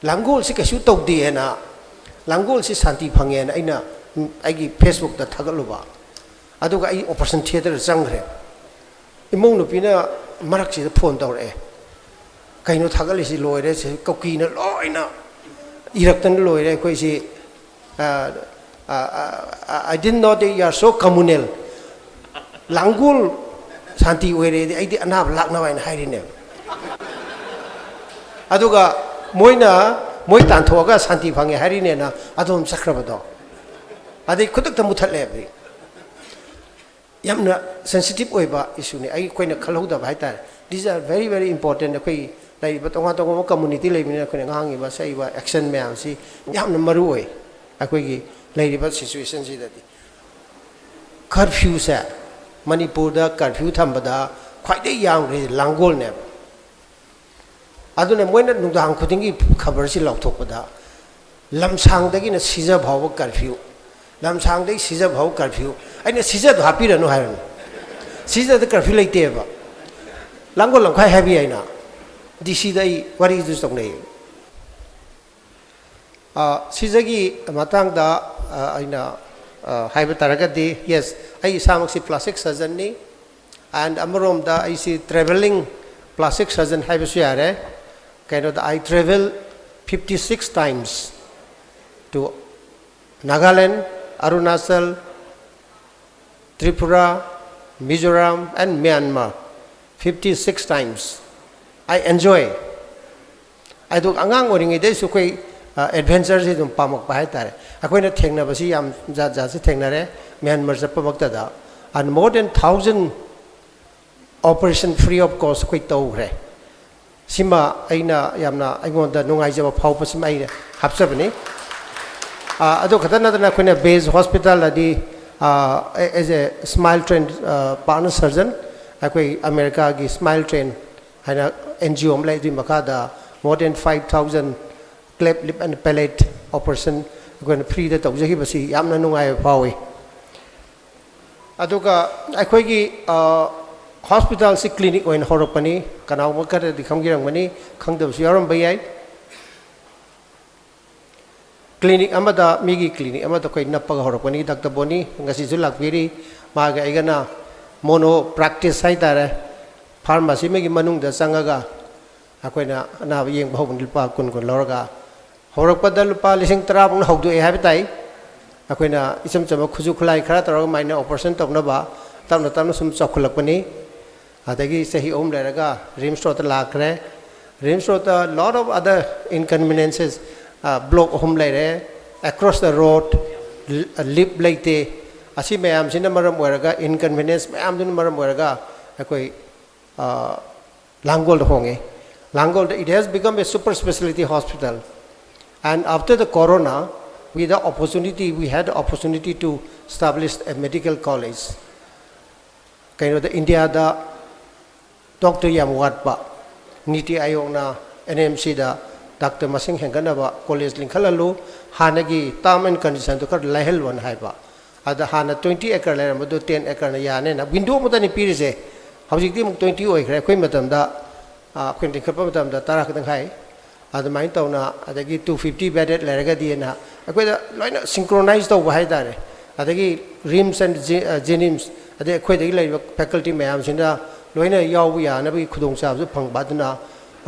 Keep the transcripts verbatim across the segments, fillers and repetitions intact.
ꯂꯥꯡꯒꯣꯜꯁꯤ ꯀꯩꯁꯨ ꯇꯧꯗꯦꯅ, ꯂꯥꯡꯒꯣꯜꯁꯤ ꯁꯥꯟꯇꯤ ꯐꯪꯉꯦꯅ ꯑꯩꯅ ꯑꯩꯒꯤ ꯐꯦꯁꯕꯨꯛꯇ ꯊꯥꯒꯠꯂꯨꯕ꯫ ꯑꯗꯨꯒ ꯑꯩ ꯑꯣꯄꯔꯦꯁꯟ ꯊꯤꯌꯦꯇꯔꯗ ꯆꯪꯈ꯭ꯔꯦ꯫ ꯏꯃꯧ ꯅꯨꯄꯤꯅ ꯃꯔꯛꯁꯤꯗ ꯐꯣꯟ ꯇꯧꯔꯛꯑꯦ, "ꯀꯩꯅꯣ ꯊꯥꯒꯠꯂꯤꯁꯤ? ꯂꯣꯏꯔꯦ, ꯁꯤ ꯀꯨꯀꯤꯅ ꯂꯣꯏꯅ ꯏꯔꯛꯇꯅ ꯂꯣꯏꯔꯦ ꯑꯩꯈꯣꯏꯁꯤ꯫ ꯑ, ꯑ, ꯑ, I didn't know that you are so communal." ꯂꯥꯡꯒꯣꯜ ꯁꯥꯟꯇꯤ ꯑꯣꯏꯔꯦꯗꯤ ꯑꯩꯗꯤ ꯑꯅꯥꯕ ꯂꯥꯛꯅꯕ ꯍꯥꯏꯅ ꯍꯥꯏꯔꯤꯅꯦꯕ꯫ ꯑꯗꯨꯒ ꯃꯣꯏꯅ, ꯃꯣꯏ ꯇꯥꯟꯊꯣꯛꯑꯒ ꯁꯥꯟꯇꯤ ꯐꯪꯉꯦ ꯍꯥꯏꯔꯤꯅꯦꯅ ꯑꯗꯣꯝ ꯆꯠꯈ꯭ꯔꯕꯗꯣ, ꯑꯗꯩ ꯈꯨꯗꯛꯇ ꯃꯨꯊꯠꯂꯦꯕ꯫ ꯌꯥꯝꯅ ꯁꯦꯟꯁꯤꯇꯤꯚ ꯑꯣꯏꯕ ꯏꯁꯨꯅꯤ, ꯑꯩꯈꯣꯏꯅ ꯈꯜꯍꯧꯗꯕ ꯍꯥꯏꯇꯥꯔꯦ꯫ These are very, very important꯫ ꯑꯩꯈꯣꯏ ꯂꯩꯔꯤꯕ ꯇꯣꯉꯥꯟ ꯇꯣꯉꯥꯟꯕ ꯀꯝꯃꯨꯅꯤꯇꯤ ꯂꯩꯕꯅꯤꯅ ꯑꯩꯈꯣꯏꯅ ꯉꯥꯡꯉꯤꯕ ꯁꯛꯏꯕ ꯑꯦꯛꯁꯟ ꯃꯌꯥꯝꯁꯤ ꯌꯥꯝꯅ ꯃꯔꯨ ꯑꯣꯏ ꯑꯩꯈꯣꯏꯒꯤ ꯂꯩꯔꯤꯕ ꯁꯤꯆꯨꯋꯦꯁꯟꯁꯤꯗꯗꯤ꯫ ꯀꯔꯐ꯭ꯌꯨꯁꯦ, ꯃꯅꯤꯄꯨꯔꯗ ꯀꯔꯐ꯭ꯌꯨ ꯊꯝꯕꯗ ꯈ꯭ꯋꯥꯏꯗꯒꯤ ꯌꯥꯝꯈ꯭ꯔꯤꯁꯦ ꯂꯥꯡꯒꯣꯜꯅꯦꯕ꯫ ꯑꯗꯨꯅ ꯃꯣꯏꯅ ꯅꯨꯡꯗꯥꯡ ꯈꯨꯗꯤꯡꯒꯤ ꯈꯕꯔꯁꯤ ꯂꯥꯎꯊꯣꯛꯄꯗ, "ꯂꯝꯁꯥꯡꯗꯒꯤꯅ ꯁꯤꯖ ꯐꯥꯎꯕ ꯀꯔꯐ꯭ꯌꯨ, ꯂꯝꯁꯥꯡꯗꯒꯤ ꯁꯤꯖ ꯐꯥꯎꯕ ꯀꯔꯐ꯭ꯌꯨ"꯫ ꯑꯩꯅ, "ꯁꯤꯖꯗꯣ ꯍꯥꯞꯄꯤꯔꯅꯨ" ꯍꯥꯏꯔꯅꯤ꯫ ꯁꯤꯖꯗ ꯀꯔꯐ꯭ꯌꯨ ꯂꯩꯇꯦꯕ꯫ ꯂꯥꯡꯒꯣꯜ ꯂꯝꯈꯥꯏ ꯍꯥꯏꯕ ꯌꯥꯏꯅ꯫ ꯗꯤ ꯁꯤꯗ ꯑꯩ ꯋꯥꯔꯤꯗꯨꯁꯨ ꯇꯧꯅꯩ꯫ ꯑ, ꯁꯤꯖꯒꯤ ꯃꯇꯥꯡꯗ, ꯑ, ꯑꯩꯅ, ꯑ, ꯍꯥꯏꯕ ꯇꯥꯔꯒꯗꯤ, yes, ꯑꯩ ꯏꯁꯥꯃꯛꯁꯤ plastic surgeonꯅꯤ, and ꯑꯃꯔꯣꯝꯗ ꯑꯩꯁꯤ travelling plastic surgeon ꯍꯥꯏꯕꯁꯨ ꯌꯥꯔꯦ꯫ ꯀꯩꯅꯣꯗ, I travel fifty six times to Nagaland, Arunachal, Tripura, Mizoram and Myanmar, fifty six times. I enjoy꯫ ꯑꯗꯨꯒ ꯑꯉꯥꯡ ꯑꯣꯏꯔꯤꯉꯩꯗꯩꯁꯨ ꯑꯩꯈꯣꯏ, ꯑ, ꯑꯦꯗꯚꯦꯟꯆꯔꯁꯤ ꯑꯗꯨꯝ ꯄꯥꯝꯃꯛꯄ ꯍꯥꯏꯇꯥꯔꯦ꯫ ꯑꯩꯈꯣꯏꯅ ꯊꯦꯡꯅꯕꯁꯤ ꯌꯥꯝ ꯖꯥꯠ ꯖꯥꯠꯁꯤ ꯊꯦꯡꯅꯔꯦ꯫ ꯃ꯭ꯌꯥꯟꯃꯥꯔ ꯆꯠꯄꯃꯛꯇꯗ, and more than thousand operation free of cost ꯑꯩꯈꯣꯏ ꯇꯧꯈ꯭ꯔꯦ꯫ ꯁꯤꯃ ꯑꯩꯅ ꯌꯥꯝꯅ ꯑꯩꯉꯣꯟꯗ ꯅꯨꯡꯉꯥꯏꯖꯕ ꯐꯥꯎꯕꯁꯤꯃ ꯑꯩꯅ ꯍꯥꯞꯆꯕꯅꯤ꯫ ꯑ, ꯑꯗꯨ ꯈꯛꯇ ꯅꯠꯇꯅ ꯑꯩꯈꯣꯏꯅ ꯕꯦꯖ ꯍꯣꯁꯄꯤꯇꯥꯜꯗꯗꯤ, ꯑ, as a Smile Train, ꯑ, partner surgeon, ꯑꯩꯈꯣꯏ ꯑꯃꯦꯔꯤꯀꯥꯒꯤ Smile Train ꯍꯥꯏꯅ ꯑꯦꯟ ꯖꯤ ꯑꯣ ꯑꯃ ꯂꯩ, ꯑꯗꯨꯒꯤ ꯃꯈꯥꯗ more than five thousand cleft lip and palate operation ꯑꯩꯈꯣꯏꯅ ꯐ꯭ꯔꯤꯗ ꯇꯧꯖꯈꯤꯕꯁꯤ ꯌꯥꯝꯅ ꯅꯨꯡꯉꯥꯏꯕ ꯐꯥꯎꯏ꯫ ꯑꯗꯨꯒ ꯑꯩꯈꯣꯏꯒꯤ, ꯑ, ꯍꯣꯁꯄꯤꯇꯥꯜꯁꯤ ꯀ꯭ꯂꯤꯅꯤꯛ ꯑꯣꯏꯅ ꯍꯧꯔꯛꯄꯅꯤ꯫ ꯀꯅꯥꯒꯨꯝꯕ ꯈꯔꯗꯤ ꯈꯪꯕꯤꯔꯝꯒꯅꯤ, ꯈꯪꯗꯕꯁꯨ ꯌꯥꯎꯔꯝꯕ ꯌꯥꯏ꯫ ꯀ꯭ꯂꯤꯅꯤꯛ ꯑꯃꯗ, ꯃꯤꯒꯤ ꯀ꯭ꯂꯤꯅꯤꯛ ꯑꯃꯗ ꯑꯩꯈꯣꯏ ꯅꯞꯄꯒ ꯍꯧꯔꯛꯄꯅꯤ꯫ ꯗꯥꯛꯇꯔ ꯕꯣꯅꯤ ꯉꯁꯤꯁꯨ ꯂꯥꯛꯄꯤꯔꯤ꯫ ꯃꯥꯒ ꯑꯩꯒꯅ ꯃꯣꯅꯣ ꯄ꯭ꯔꯦꯛꯇꯤꯁ ꯍꯥꯏꯇꯥꯔꯦ, ꯐꯥꯔꯃꯥꯁꯤ ꯑꯃꯒꯤ ꯃꯅꯨꯡꯗ ꯆꯪꯉꯒ ꯑꯩꯈꯣꯏꯅ ꯑꯅꯥꯕ ꯌꯦꯡꯕ ꯍꯧꯕꯅꯤ꯫ ꯂꯨꯄꯥ ꯀꯨꯟ ꯀꯨꯟ ꯂꯧꯔꯒ, ꯍꯧꯔꯛꯄꯗ ꯂꯨꯄꯥ ꯂꯤꯁꯤꯡ ꯇꯔꯥꯃꯨꯛꯅ ꯍꯧꯗꯣꯛꯑꯦ ꯍꯥꯏꯕ ꯇꯥꯏ꯫ ꯑꯩꯈꯣꯏꯅ ꯏꯆꯝ ꯆꯝꯕ ꯈꯨꯠꯁꯨ ꯈꯨꯠꯂꯥꯏ ꯈꯔ ꯇꯧꯔꯒ ꯃꯥꯏꯅ ꯑꯣꯄꯔꯦꯁꯟ ꯇꯧꯅꯕ ꯇꯞꯅ ꯇꯞꯅ ꯁꯨꯝ ꯆꯥꯎꯈꯠꯂꯛꯄꯅꯤ꯫ ꯑꯗꯒꯤ ꯆꯍꯤ ꯑꯍꯨꯝ ꯂꯩꯔꯒ ꯔꯤꯝꯁ ꯔꯣꯗꯇ ꯂꯥꯛꯈ꯭ꯔꯦ꯫ ꯔꯤꯝꯁ ꯔꯣꯗꯇ lot of other inconveniences, block ꯑꯍꯨꯝ ꯂꯩꯔꯦ, across the road, ꯂꯤꯐ ꯂꯩꯇꯦ꯫ ꯑꯁꯤ ꯃꯌꯥꯝꯁꯤꯅ ꯃꯔꯝ ꯑꯣꯏꯔꯒ, ꯏꯟꯀꯟꯚꯤꯅꯤꯌꯦꯟꯁ ꯃꯌꯥꯝꯗꯨꯅ ꯃꯔꯝ ꯑꯣꯏꯔꯒ ꯑꯩꯈꯣꯏ ꯂꯥꯡꯒꯣꯜꯗ ꯍꯣꯡꯉꯦ꯫ ꯂꯥꯡꯒꯣꯜꯗ, it has become a super speciality hospital. And after the corona, we the opportunity, we had the opportunity to establish a medical college. ꯀꯩꯅꯣꯗ, ꯏꯟꯗꯤꯌꯥꯗ ꯗꯣꯛꯇꯔ ꯌꯥꯝ ꯋꯥꯠꯄ, ꯅꯤꯇꯤ ꯑꯥꯌꯣꯒꯅ ꯑꯦꯟ ꯑꯦꯝ ꯁꯤꯗ ꯗꯥꯛꯇꯔ ꯃꯁꯤꯡ ꯍꯦꯟꯒꯠꯅꯕ ꯀꯣꯂꯦꯖ ꯂꯤꯡꯈꯠꯍꯜꯂꯨ, ꯍꯥꯟꯅꯒꯤ term and conditionꯗꯨ ꯈꯔ ꯂꯥꯏꯍꯜꯂꯣꯅ ꯍꯥꯏꯕ꯫ ꯑꯗ ꯍꯥꯟꯅ twenty acre ꯂꯩꯔꯝꯕꯗꯨ ten acreꯅ ꯌꯥꯅꯦꯅ, ꯋꯤꯟꯗꯣ ꯑꯃꯗꯅꯤ ꯄꯤꯔꯤꯁꯦ, ꯍꯧꯖꯤꯛꯇꯤ ꯑꯃꯨꯛ twenty ꯑꯣꯏꯈ꯭ꯔꯦ꯫ ꯑꯩꯈꯣꯏ ꯃꯇꯝꯗ, ꯑꯩꯈꯣꯏꯅ ꯂꯤꯡꯈꯠꯄ ꯃꯇꯝꯗ ꯇꯔꯥ ꯈꯛꯇꯪ ꯍꯥꯏ꯫ ꯑꯗꯨꯃꯥꯏꯅ ꯇꯧꯅ, ꯑꯗꯒꯤ two fifty bedded ꯂꯩꯔꯒꯗꯤꯅ ꯑꯩꯈꯣꯏꯗ ꯂꯣꯏꯅ synchronize ꯇꯧꯕ ꯍꯥꯏꯇꯥꯔꯦ꯫ ꯑꯗꯒꯤ ꯔꯤꯝꯁ ꯑꯦꯟ ꯖꯦꯅꯤꯝꯁ, ꯑꯗꯩ ꯑꯩꯈꯣꯏꯗꯒꯤ ꯂꯩꯔꯤꯕ ꯐꯦꯀꯜꯇꯤ ꯃꯌꯥꯝꯁꯤꯅ ꯂꯣꯏꯅ ꯌꯥꯎꯕ ꯌꯥꯅꯕꯒꯤ ꯈꯨꯗꯣꯡꯆꯥꯕꯁꯨ ꯐꯪꯕ꯫ ꯑꯗꯨꯅ,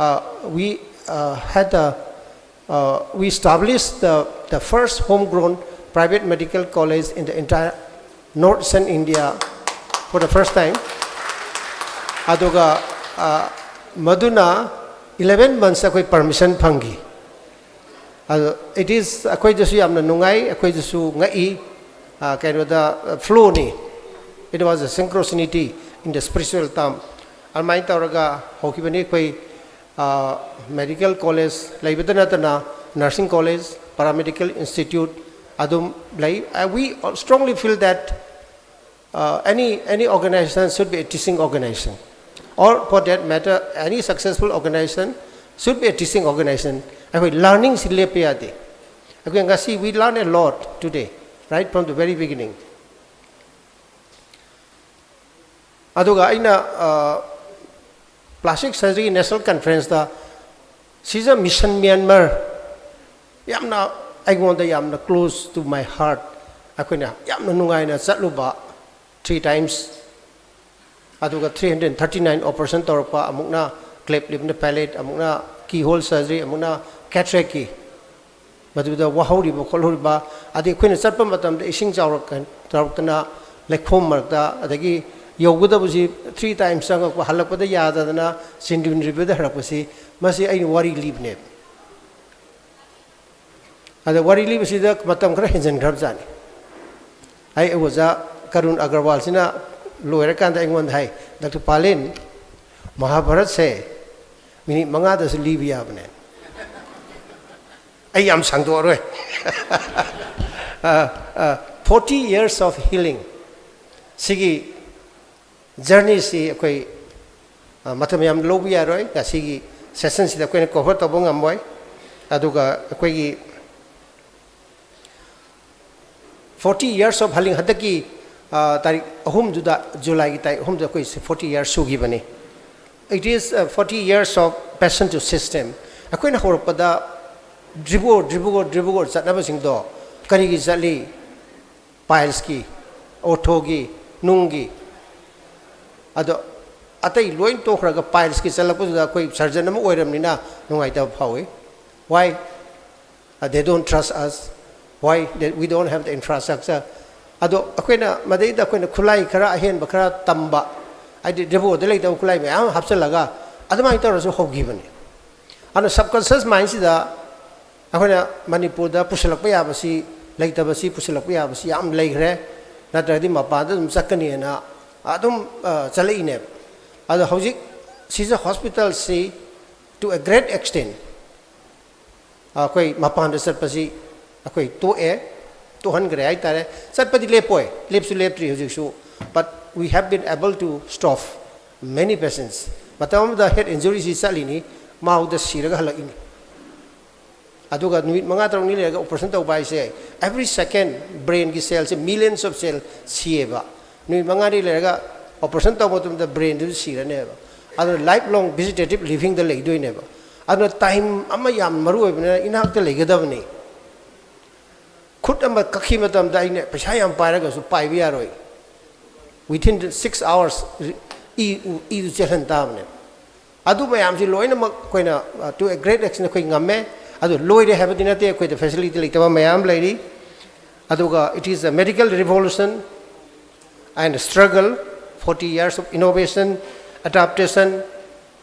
we had the, we established the first homegrown private medical college in the entire North Eastern India for the first time. ꯑꯗꯨꯒ ꯃꯗꯨꯅ eleven months ꯑꯩꯈꯣꯏ permission ꯐꯪꯈꯤ꯫ ꯑꯗꯣ it is, ꯑꯩꯈꯣꯏꯗꯁꯨ ꯌꯥꯝꯅ ꯅꯨꯡꯉꯥꯏ, ꯑꯩꯈꯣꯏꯗꯁꯨ ꯉꯛꯏ꯫ ꯀꯩꯅꯣꯗ, flowꯅꯤ, it was a synchronicity in the spiritual term. ꯑꯗꯨꯃꯥꯏꯅ ꯇꯧꯔꯒ ꯍꯧꯈꯤꯕꯅꯤ꯫ ꯑꯩꯈꯣꯏ medical college ꯂꯩꯕꯗ ꯅꯠꯇꯅ nursing college, paramedical institute ꯑꯗꯨꯝ ꯂꯩ꯫ We strongly feel that any, any organization should be a teaching organization, or for that matter any successful organization should be a teaching organization. ꯑꯩꯈꯣꯏ learningꯁꯤ ꯂꯦꯞꯄ ꯌꯥꯗꯦ꯫ ꯑꯩꯈꯣꯏ ꯉꯁꯤ, we learn a lot today, right from the very beginning. ꯑꯗꯨꯒ ꯑꯩꯅ plastic surgery national conferenceꯇ ꯁꯤꯖ mission Myanmar ꯌꯥꯝꯅ ꯑꯩꯉꯣꯟꯗ ꯌꯥꯝꯅ close to my heart, ꯑꯩꯈꯣꯏꯅ ꯌꯥꯝꯅ ꯅꯨꯡꯉꯥꯏꯅ ꯆꯠꯂꯨꯕ three times, ꯑꯗꯨꯒ three hundred thirty nine operation ꯇꯧꯔꯛꯄ, ꯑꯃꯨꯛꯅ cleft lip and palate, ꯑꯃꯨꯛꯅ keyhole surgery, ꯑꯃꯨꯛꯅ cataractꯀꯤ, ꯃꯗꯨꯗ ꯋꯥꯍꯧꯔꯤꯕ ꯈꯣꯠꯍꯧꯔꯤꯕ, ꯑꯗꯩ ꯑꯩꯈꯣꯏꯅ ꯆꯠꯄ ꯃꯇꯝꯗ ꯏꯁꯤꯡ ꯆꯥꯎꯔꯛ-, ꯆꯥꯎꯔꯛꯇꯅ ꯂꯩꯈꯣꯝ ꯃꯔꯛꯇ, ꯑꯗꯒꯤ ꯌꯧꯒꯗꯕꯁꯤ three times ꯆꯪꯉꯛꯄ, ꯍꯜꯂꯛꯄꯗ ꯌꯥꯗꯗꯅ ꯆꯤꯟꯗ꯭ꯔꯤꯟ ꯔꯤꯕꯔꯗ ꯍꯜꯂꯛꯄꯁꯤ, ꯃꯁꯤ ꯑꯩꯅ ꯋꯥꯔꯤ ꯂꯤꯕꯅꯦꯕ꯫ ꯑꯗ ꯋꯥꯔꯤ ꯂꯤꯕꯁꯤꯗ ꯃꯇꯝ ꯈꯔ ꯍꯦꯟꯖꯟꯈ꯭ꯔꯕꯖꯥꯠꯅꯤ꯫ ꯑꯩ ꯑꯣꯖꯥ ꯀꯔꯨꯟ ꯑꯒꯔꯋꯥꯜꯁꯤꯅ ꯂꯣꯏꯔꯀꯥꯟꯗ ꯑꯩꯉꯣꯟꯗ ꯍꯥꯏ, "ꯗꯥꯛꯇꯔ ꯄꯥꯂꯤꯟ, ꯃꯍꯥꯚꯥꯔꯠꯁꯦ ꯃꯤꯅꯤꯠ ꯃꯉꯥꯗꯁꯨ ꯂꯤꯕ ꯌꯥꯕꯅꯦ꯫ ꯑꯩ ꯌꯥꯝ ꯁꯥꯡꯗꯣꯛꯑꯔꯣꯏ꯫" ꯑ, ꯑ, forty years of healing꯫ ꯁꯤꯒꯤ journeyꯁꯤ ꯑꯩꯈꯣꯏ, ꯑ, ꯃꯇꯝ ꯌꯥꯝ ꯂꯧꯕ ꯌꯥꯔꯣꯏ꯫ ꯉꯁꯤꯒꯤ sessionꯁꯤꯗ ꯑꯩꯈꯣꯏꯅ cover ꯇꯧꯕ ꯉꯝꯃꯣꯏ꯫ ꯑꯗꯨꯒ ꯑꯩꯈꯣꯏꯒꯤ forty years of healing ꯍꯟꯗꯛꯀꯤ, ꯑ, ꯇꯥꯔꯤꯛ ꯑꯍꯨꯝꯗꯨꯗ, ꯖꯨꯂꯥꯏꯒꯤ ꯇꯥꯔꯤꯛ ꯑꯍꯨꯝꯗꯨꯗ ꯑꯩꯈꯣꯏ forty years ꯁꯨꯈꯤꯕꯅꯤ꯫ It is, uh, forty years of passion to system꯫ ꯑꯩꯈꯣꯏꯅ ꯍꯧꯔꯛꯄꯗ ꯗ꯭ꯔꯤꯕꯣꯔ, ꯗ꯭ꯔꯤꯕꯣꯔ, ꯗ꯭ꯔꯤꯕꯣꯔ ꯆꯠꯅꯕꯁꯤꯡꯗꯣ ꯀꯔꯤꯒꯤ ꯆꯠꯂꯤ? Pilesꯀꯤ, orthoꯒꯤ, ꯅꯨꯡꯒꯤ꯫ ꯑꯗꯣ ꯑꯇꯩ ꯂꯣꯏ ꯇꯣꯛꯈ꯭ꯔꯒ pilesꯀꯤ ꯆꯠꯂꯛꯄꯗꯨꯗ ꯑꯩꯈꯣꯏ surgeon ꯑꯃ ꯑꯣꯏꯔꯕꯅꯤꯅ ꯅꯨꯡꯉꯥꯏꯇꯕ ꯐꯥꯎꯏ꯫ Why? Uh, they don't trust us. Why? They, we don't have the infrastructure. ꯑꯗꯣ ꯑꯩꯈꯣꯏꯅ ꯃꯗꯩꯗ ꯑꯩꯈꯣꯏꯅ ꯈꯨꯠꯂꯥꯏ ꯈꯔ ꯑꯍꯦꯟꯕ ꯈꯔ ꯇꯝꯕ, ꯍꯥꯏꯗꯤ ꯗ꯭ꯔꯤꯕꯣꯔꯗ ꯂꯩꯇꯕ ꯈꯨꯠꯂꯥꯏ ꯃꯌꯥꯝ ꯑꯃ ꯍꯥꯞꯆꯤꯜꯂꯒ ꯑꯗꯨꯃꯥꯏꯅ ꯇꯧꯔꯁꯨ ꯍꯧꯈꯤꯕꯅꯤ꯫ ꯑꯗꯣ subconscious mindꯁꯤꯗ ꯑꯩꯈꯣꯏꯅ ꯃꯅꯤꯄꯨꯔꯗ ꯄꯨꯁꯤꯜꯂꯛꯄ ꯌꯥꯕꯁꯤ, ꯂꯩꯇꯕꯁꯤ ꯄꯨꯁꯤꯜꯂꯛꯄ ꯌꯥꯕꯁꯤ ꯌꯥꯝ ꯂꯩꯈ꯭ꯔꯦ꯫ ꯅꯠꯇ꯭ꯔꯗꯤ ꯃꯄꯥꯟꯗ ꯑꯗꯨꯝ ꯆꯠꯀꯅꯤꯅ ꯑꯗꯨꯝ, ꯑ, ꯆꯠꯂꯛꯏꯅꯦꯕ꯫ ꯑꯗꯣ ꯍꯧꯖꯤꯛ ꯁꯤꯖ hospitalꯁꯤ to a great extent ꯑꯩꯈꯣꯏ ꯃꯄꯥꯟꯗ ꯆꯠꯄꯁꯤ ꯑꯩꯈꯣꯏ ꯇꯣꯛꯑꯦ, ꯇꯣꯛꯍꯟꯈ꯭ꯔꯦ ꯍꯥꯏꯇꯥꯔꯦ꯫ ꯆꯠꯄꯗꯤ ꯂꯦꯞꯄꯣꯏ, ꯂꯦꯞꯁꯨ ꯂꯦꯞꯇ꯭ꯔꯤ ꯍꯧꯖꯤꯛꯁꯨ꯫ But we have been able to stop many patients꯫ ꯃꯇꯝ ꯑꯃꯗ head injuryꯁꯤ ꯆꯠꯂꯤꯅꯤ, ꯃꯥꯎꯗ ꯁꯤꯔꯒ ꯍꯜꯂꯛꯏꯅꯤ꯫ ꯑꯗꯨꯒ ꯅꯨꯃꯤꯠ ꯃꯉꯥ ꯇꯔꯨꯛꯅꯤ ꯂꯩꯔꯒ operation ꯇꯧꯕ ꯍꯥꯏꯁꯦ, every second brainꯒꯤ cellꯁꯦ millions of cell ꯁꯤꯌꯦꯕ꯫ ꯅꯨꯃꯤꯠ ꯃꯉꯥꯅꯤ ꯂꯩꯔꯒ operation ꯇꯧꯕ ꯃꯇꯝꯗ brainꯗꯨꯁꯨ ꯁꯤꯔꯅꯦꯕ꯫ ꯑꯗꯨꯅ life long vegetative livingꯗ ꯂꯩꯗꯣꯏꯅꯦꯕ꯫ ꯑꯗꯨꯅ time ꯑꯃ ꯌꯥꯝ ꯃꯔꯨ ꯑꯣꯏꯕꯅꯤꯅ ꯏꯅꯥꯛꯇ ꯂꯩꯒꯗꯕꯅꯤ꯫ ꯈꯨꯠ ꯑꯃ ꯀꯛꯈꯤ ꯃꯇꯝꯗ ꯑꯩꯅ ꯄꯩꯁꯥ ꯌꯥꯝ ꯄꯥꯏꯔꯒꯁꯨ ꯄꯥꯏꯕ ꯌꯥꯔꯣꯏ꯫ Within six hours ꯏ ꯏꯗꯨ ꯆꯦꯜꯍꯟ ꯇꯥꯕꯅꯦ꯫ ꯑꯗꯨ ꯃꯌꯥꯝꯁꯤ ꯂꯣꯏꯅꯃꯛ ꯑꯩꯈꯣꯏꯅ, to a great extent, ꯑꯩꯈꯣꯏ ꯉꯝꯃꯦ꯫ ꯑꯗꯨ ꯂꯣꯏꯔꯦ ꯍꯥꯏꯕꯗꯤ ꯅꯠꯇꯦ, ꯑꯩꯈꯣꯏꯗ facility ꯂꯩꯇꯕ ꯃꯌꯥꯝ ꯂꯩꯔꯤ꯫ ꯑꯗꯨꯒ it is a medical revolution and struggle, forty years of innovation, adaptation,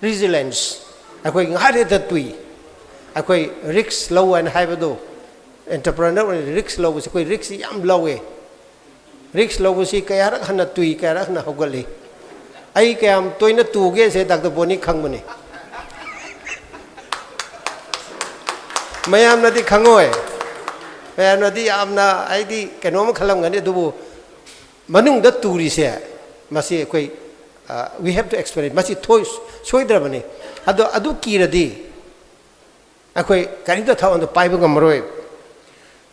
resilience꯫ ꯑꯩꯈꯣꯏ ꯉꯥꯏꯔꯦꯗ ꯇꯨꯏ꯫ ꯑꯩꯈꯣꯏ risk ꯂꯧ ꯍꯥꯏꯅ ꯍꯥꯏꯕꯗꯣ, entrepreneur ꯑꯣꯏꯅ risk ꯂꯧꯕꯁꯦ, ꯑꯩꯈꯣꯏ risk ꯁꯤ ꯌꯥꯝ ꯂꯧꯋꯦ꯫ Risk ꯂꯧꯕꯁꯤ ꯀꯌꯥꯔꯛ ꯍꯟꯅ ꯇꯨꯏ, ꯀꯌꯥꯔꯛ ꯍꯟꯅ ꯍꯧꯒꯠꯂꯤ꯫ ꯑꯩ ꯀꯌꯥꯝ ꯇꯣꯏꯅ ꯇꯨꯒꯦꯁꯦ ꯗꯥꯛꯇꯔ ꯕꯣꯅꯤ ꯈꯪꯕꯅꯤ꯫ ꯃꯌꯥꯝꯅꯗꯤ ꯈꯪꯉꯣꯏ꯫ ꯃꯌꯥꯝꯅꯗꯤ ꯌꯥꯝꯅ, ꯍꯥꯏꯗꯤ, ꯀꯩꯅꯣꯝ ꯈꯜꯂꯝꯒꯅꯤ, ꯑꯗꯨꯕꯨ ꯃꯅꯨꯡꯗ ꯇꯨꯔꯤꯁꯦ, ꯃꯁꯤ ꯑꯩꯈꯣꯏ, we have to experience, ꯃꯁꯤ ꯊꯣꯏ-, ꯁꯣꯏꯗ꯭ꯔꯕꯅꯤ꯫ ꯑꯗꯣ ꯑꯗꯨ ꯀꯤꯔꯗꯤ ꯑꯩꯈꯣꯏ ꯀꯔꯤꯝꯇ ꯊꯕꯛ ꯑꯝꯇ ꯄꯥꯏꯕ ꯉꯝꯃꯔꯣꯏ꯫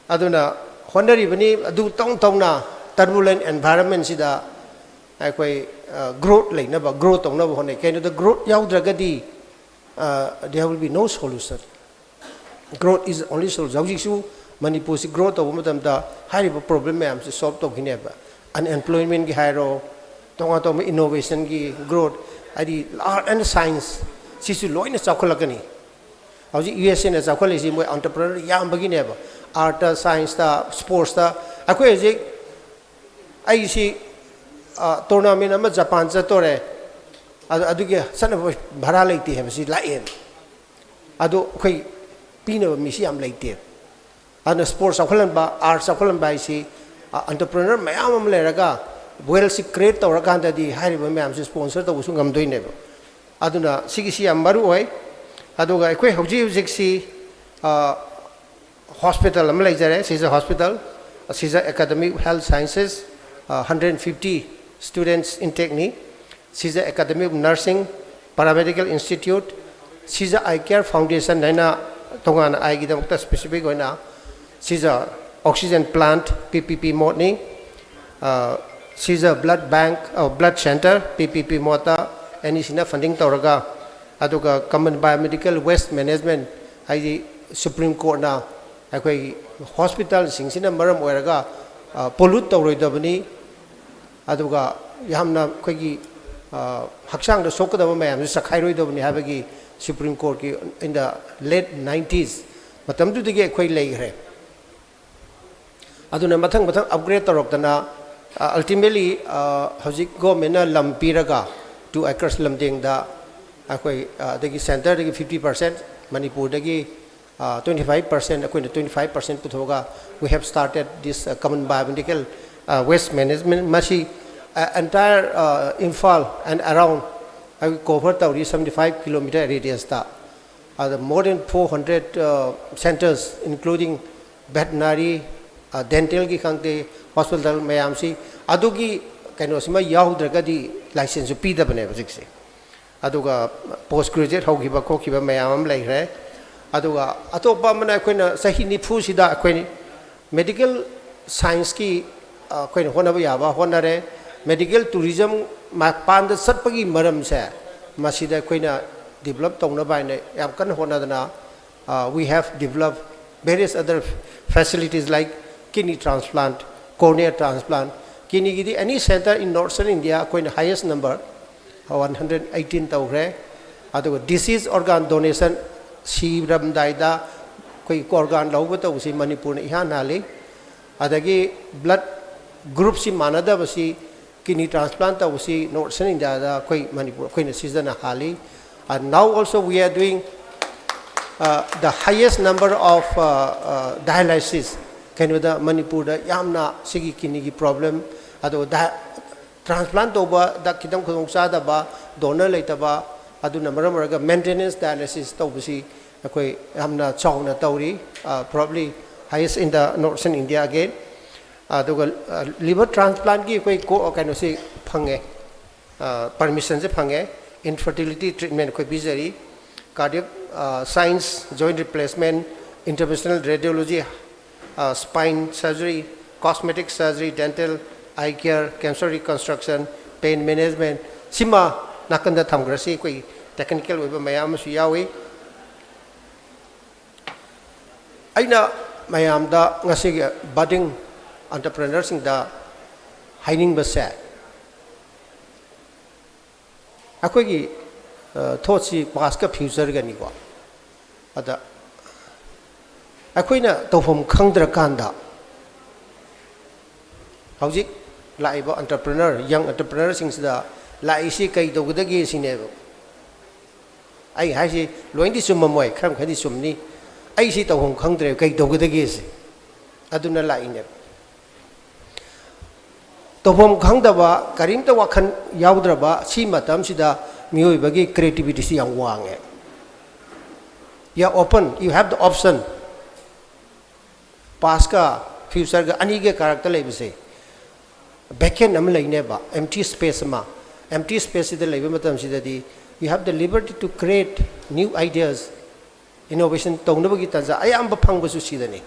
ꯑꯗꯨꯅ ꯍꯣꯠꯅꯔꯤꯕꯅꯤ, ꯑꯗꯨ ꯇꯧ ꯇꯧꯅ turbulent environment ꯁꯤꯗ ꯑꯩꯈꯣꯏ growth ꯂꯩꯅꯕ, grow ꯇꯧꯅꯕ ꯍꯣꯠꯅꯩ꯫ ꯀꯩꯅꯣꯗ growth ꯌꯥꯎꯗ꯭ꯔꯒꯗꯤ, there will be no solution꯫ Growth is only solution꯫ ꯍꯧꯖꯤꯛꯁꯨ ꯃꯅꯤꯄꯨꯔꯁꯤ grow ꯇꯧꯕ ꯃꯇꯝꯗ ꯍꯥꯏꯔꯤꯕ problem ꯃꯌꯥꯝꯁꯤ solve ꯇꯧꯈꯤꯅꯦꯕ꯫ Unemployment ꯀꯤ ꯍꯥꯏꯔꯣ, ꯇꯣꯉꯥꯟ ꯇꯣꯉꯥꯟꯕ innovation ꯒꯤ growth, ꯍꯥꯏꯗꯤ art and science ꯁꯤꯁꯨ ꯂꯣꯏꯅ ꯆꯥꯎꯈꯠꯂꯛꯀꯅꯤ꯫ ꯍꯧꯖꯤꯛ ꯌꯨ ꯑꯦꯁ ꯑꯦꯅ ꯆꯥꯎꯈꯠꯂꯤꯁꯤ ꯃꯣꯏ entrepreneur ꯌꯥꯝꯕꯒꯤꯅꯦꯕ꯫ Art ꯇ, science ꯇ, sports ꯇ꯫ ꯑꯩꯈꯣꯏ ꯍꯧꯖꯤꯛ, ꯑꯩꯁꯤ tournament ꯑꯃ ꯖꯄꯥꯟ ꯆꯠꯇꯣꯔꯦ, ꯑꯗꯨ, ꯑꯗꯨꯒꯤ ꯆꯠꯅꯕ ꯚꯔꯥ ꯂꯩꯇꯦ ꯍꯥꯏꯕꯁꯤ ꯂꯥꯛꯑꯦꯕ꯫ ꯑꯗꯣ ꯑꯩꯈꯣꯏ ꯄꯤꯅꯕ ꯃꯤꯁꯤ ꯌꯥꯝ ꯂꯩꯇꯦꯕ꯫ ꯑꯗꯨꯅ sports ꯆꯥꯎꯈꯠꯍꯟꯕ, arts ꯆꯥꯎꯈꯠꯍꯟꯕ ꯍꯥꯏꯁꯤ, entrepreneur ꯃꯌꯥꯝ ꯑꯃ ꯂꯩꯔꯒ wealth ꯁꯤ create ꯇꯧꯔꯀꯥꯟꯗꯗꯤ ꯍꯥꯏꯔꯤꯕ ꯃꯌꯥꯝꯁꯤ sponsor ꯇꯧꯕꯁꯨ ꯉꯝꯗꯣꯏꯅꯦꯕ꯫ ꯑꯗꯨꯅ ꯁꯤꯒꯤꯁꯤ ꯌꯥꯝ ꯃꯔꯨ ꯑꯣꯏ꯫ ꯑꯗꯨꯒ ꯑꯩꯈꯣꯏ ꯍꯧꯖꯤꯛ ꯍꯧꯖꯤꯛꯁꯤ hospital ꯑꯃ ꯂꯩꯖꯔꯦ, ꯁꯤꯖ hospital, Shija Academy of Health Sciences, hundred fifty students intake ꯅꯤ꯫ ꯁꯤꯖ Academy of Nursing, Paramedical Institute, Shija Eye Care Foundation ꯍꯥꯏꯅ ꯇꯣꯉꯥꯟꯅ eye ꯒꯤꯗꯃꯛꯇ specific ꯑꯣꯏꯅ, ꯁꯤꯖ oxygen plant, P P P mode ꯅꯤ, ꯁꯤꯖ blood bank, blood center, P P P mode ꯇ N E C ꯅ funding ꯇꯧꯔꯒ, ꯑꯗꯨꯒ Common Biomedical Waste Management, ꯍꯥꯏꯗꯤ Supreme Court ꯅ ꯑꯩꯈꯣꯏꯒꯤ ꯍꯣꯁꯄꯤꯇꯥꯜꯁꯤꯡꯁꯤꯅ ꯃꯔꯝ ꯑꯣꯏꯔꯒ ꯄꯣꯂꯨꯠ ꯇꯧꯔꯣꯏꯗꯕꯅꯤ, ꯑꯗꯨꯒ ꯌꯥꯝꯅ ꯑꯩꯈꯣꯏꯒꯤ ꯍꯛꯆꯥꯡꯗ ꯁꯣꯛꯀꯗꯕ ꯃꯌꯥꯝꯁꯦ ꯆꯈꯥꯏꯔꯣꯏꯗꯕꯅꯤ ꯍꯥꯏꯕꯒꯤ supreme ꯀꯣꯔꯠꯀꯤ in the late nineties ꯃꯇꯝꯗꯨꯗꯒꯤ ꯑꯩꯈꯣꯏ ꯂꯩꯈ꯭ꯔꯦ꯫ ꯑꯗꯨꯅ ꯃꯊꯪ ꯃꯊꯪ ꯑꯞꯒ꯭ꯔꯦꯗ ꯇꯧꯔꯛꯇꯅ ꯑꯜꯇꯤꯃꯦꯠꯂꯤ ꯍꯧꯖꯤꯛ ꯒꯣꯔꯃꯦꯟꯅ ꯂꯝ ꯄꯤꯔꯒ two acres ꯂꯝꯗꯦꯡꯗ ꯑꯩꯈꯣꯏ ꯑꯗꯒꯤ ꯁꯦꯟꯇꯔꯗꯒꯤ fifty percent, ꯃꯅꯤꯄꯨꯔꯗꯒꯤ twenty five percent, ꯑꯩꯈꯣꯏꯅ twenty five percent ꯄꯨꯊꯣꯛꯑꯒ we have started this common biomedical waste management꯫ ꯃꯁꯤ entire ꯏꯝꯐꯥꯜ and around ꯑꯩꯈꯣꯏ ꯀꯣꯚꯔ ꯇꯧꯔꯤ seventy five kilometer radiusꯇ꯫ ꯑꯗ more than four hundred centres including veterinary, ꯗꯦꯟꯇꯦꯜꯒꯤ ꯈꯪꯗꯦ, ꯍꯣꯁꯄꯤꯇꯥꯜ ꯃꯌꯥꯝꯁꯤ ꯑꯗꯨꯒꯤ ꯀꯩꯅꯣꯁꯤꯃ ꯌꯥꯎꯗ꯭ꯔꯒꯗꯤ ꯂꯥꯏꯁꯦꯟꯁꯁꯨ ꯄꯤꯗꯕꯅꯦꯕ ꯍꯧꯖꯤꯛꯁꯦ꯫ ꯑꯗꯨꯒ ꯄꯣꯁ ꯒ꯭ꯔꯦꯖꯨꯑꯦꯠ ꯍꯧꯈꯤꯕ ꯈꯣꯠꯈꯤꯕ ꯃꯌꯥꯝ ꯑꯃ ꯂꯩꯈ꯭ꯔꯦ꯫ ꯑꯗꯨꯒ ꯑꯇꯣꯞꯄ ꯑꯃꯅ ꯑꯩꯈꯣꯏꯅ ꯆꯍꯤ ꯅꯤꯐꯨꯁꯤꯗ ꯑꯩꯈꯣꯏ ꯃꯦꯗꯤꯀꯦꯜ ꯁꯥꯏꯟꯁꯀꯤ ꯑꯩꯈꯣꯏꯅ ꯍꯣꯠꯅꯕ ꯌꯥꯕ ꯍꯣꯠꯅꯔꯦ꯫ ꯃꯦꯗꯤꯀꯦꯜ ꯇꯨꯔꯤꯖꯝ ꯃꯄꯥꯟꯗ ꯆꯠꯄꯒꯤ ꯃꯔꯝꯁꯦ ꯃꯁꯤꯗ ꯑꯩꯈꯣꯏꯅ ꯗꯤꯕꯂꯞ ꯇꯧꯅꯕ ꯍꯥꯏꯅ ꯌꯥꯝ ꯀꯟꯅ ꯍꯣꯠꯅꯗꯅ we have developed various other facilities like kidney transplant, cornea transplant꯫ ꯀꯤꯗꯅꯤꯒꯤꯗꯤ any centre in Northern India ꯑꯩꯈꯣꯏꯅ highest number one hundred eighteen ꯇꯧꯈ꯭ꯔꯦ꯫ ꯑꯗꯨꯒ deceased organ donation, ꯁꯤꯔꯝꯗꯥꯏꯗ ꯑꯩꯈꯣꯏ organ ꯂꯧꯕ ꯇꯧꯕꯁꯤ ꯃꯅꯤꯄꯨꯔꯅ ꯏꯍꯥꯟ ꯍꯥꯜꯂꯤ꯫ ꯑꯗꯒꯤ blood groupꯁꯤ ꯃꯥꯟꯅꯗꯕꯁꯤ, kidney transplant ꯇꯧꯕꯁꯤ Northern Indiaꯗ ꯑꯩꯈꯣꯏ ꯃꯅꯤꯄꯨꯔ ꯑꯩꯈꯣꯏꯅ ꯁꯤꯖꯟꯅ ꯍꯥꯜꯂꯤ꯫ And now also we are doing the highest number of dialysis꯫ ꯀꯩꯅꯣꯗ ꯃꯅꯤꯄꯨꯔꯗ ꯌꯥꯝꯅ ꯁꯤꯒꯤ ꯀꯤꯗꯅꯤꯒꯤ ꯄ꯭ꯔꯣꯕ꯭ꯂꯦꯝ, ꯑꯗꯨꯒ ꯇ꯭ꯔꯥꯟꯁꯄ꯭ꯂꯥꯟ ꯇꯧꯕꯗ ꯈꯤꯇꯪ ꯈꯨꯗꯣꯡꯆꯥꯗꯕ, ꯗꯣꯅꯔ ꯂꯩꯇꯕ, ꯑꯗꯨꯅ ꯃꯔꯝ ꯑꯣꯏꯔꯒ ꯃꯦꯟꯇꯦꯅꯦꯟꯁ ꯗꯥꯏꯂꯥꯏꯁꯤꯁ ꯇꯧꯕꯁꯤ ꯑꯩꯈꯣꯏ ꯌꯥꯝꯅ ꯆꯥꯎꯅ ꯇꯧꯔꯤ꯫ Probably highest in the Northern India again꯫ ꯑꯗꯨꯒ ꯂꯤꯚꯔ ꯇ꯭ꯔꯥꯟꯁꯄ꯭ꯂꯥꯟꯒꯤ ꯑꯩꯈꯣꯏ ꯀꯩꯅꯣꯁꯤ ꯐꯪꯉꯦ, ꯄꯔꯃꯤꯁꯟꯁꯦ ꯐꯪꯉꯦ꯫ ꯏꯟꯐꯔꯇꯤꯂꯤꯇꯤ ꯇ꯭ꯔꯤꯠꯃꯦꯟ ꯑꯩꯈꯣꯏ ꯄꯤꯖꯔꯤ꯫ Cardiac science, joint replacement, interventional radiology, spine surgery, cosmetic surgery, dental, eye care, cancer reconstruction, pain management꯫ ꯁꯤꯃ ꯅꯥꯀꯟꯗ ꯊꯝꯈ꯭ꯔꯁꯤ, ꯑꯩꯈꯣꯏ ꯇꯦꯛꯅꯤꯀꯦꯜ ꯑꯣꯏꯕ ꯃꯌꯥꯝ ꯑꯃꯁꯨ ꯌꯥꯎꯏ꯫ ꯑꯩꯅ ꯃꯌꯥꯝꯗ ꯉꯁꯤꯒꯤ budding entrepreneurꯁꯤꯡꯗ ꯍꯥꯏꯅꯤꯡꯕꯁꯦ, ꯑꯩꯈꯣꯏꯒꯤ ꯊꯣꯠꯁꯤ pastꯀ futureꯒꯅꯤꯀꯣ꯫ ꯑꯗ ꯑꯩꯈꯣꯏꯅ ꯇꯧꯐꯝ ꯈꯪꯗ꯭ꯔꯀꯥꯟꯗ ꯍꯧꯖꯤꯛ ꯂꯥꯛꯏꯕ entrepreneur, young entrepreneurꯁꯤꯡꯁꯤꯗ ꯂꯥꯛꯏꯁꯤ ꯀꯩ ꯇꯧꯒꯗꯒꯦ ꯁꯤꯅꯦꯕ꯫ ꯑꯩ ꯍꯥꯏꯁꯤ ꯂꯣꯏꯅꯗꯤ ꯆꯨꯝꯃꯝꯃꯣꯏ, ꯈꯔ ꯃꯈꯩꯗꯤ ꯆꯨꯝꯅꯤ꯫ ꯑꯩ ꯁꯤ ꯇꯧꯐꯝ ꯈꯪꯗ꯭ꯔꯦ, ꯀꯩ ꯇꯧꯒꯗꯒꯦ ꯁꯤ꯫ ꯑꯗꯨꯅ ꯂꯥꯛꯏꯅꯦꯕ꯫ ꯇꯧꯐꯝ ꯈꯪꯗꯕ, ꯀꯔꯤꯝꯇ ꯋꯥꯈꯜ ꯌꯥꯎꯗ꯭ꯔꯕ ꯁꯤ ꯃꯇꯝꯁꯤꯗ ꯃꯤꯑꯣꯏꯕꯒꯤ creativityꯁꯤ ꯌꯥꯝ ꯋꯥꯡꯉꯦ꯫ You are open, you have the option꯫ Pastꯀ futureꯒ ꯑꯅꯤꯒ ꯀꯔꯛꯇ ꯂꯩꯕꯁꯦ, vacant ꯑꯃ ꯂꯩꯅꯦꯕ, empty space ꯑꯃ꯫ Empty spaceꯁꯤꯗ ꯂꯩꯕ ꯃꯇꯝꯁꯤꯗꯗꯤ you have the liberty to create new ideas, innovation ꯇꯧꯅꯕꯒꯤ ꯇꯥꯟꯖꯥ ꯑꯌꯥꯝꯕ ꯐꯪꯕꯁꯨ ꯁꯤꯗꯅꯤ꯫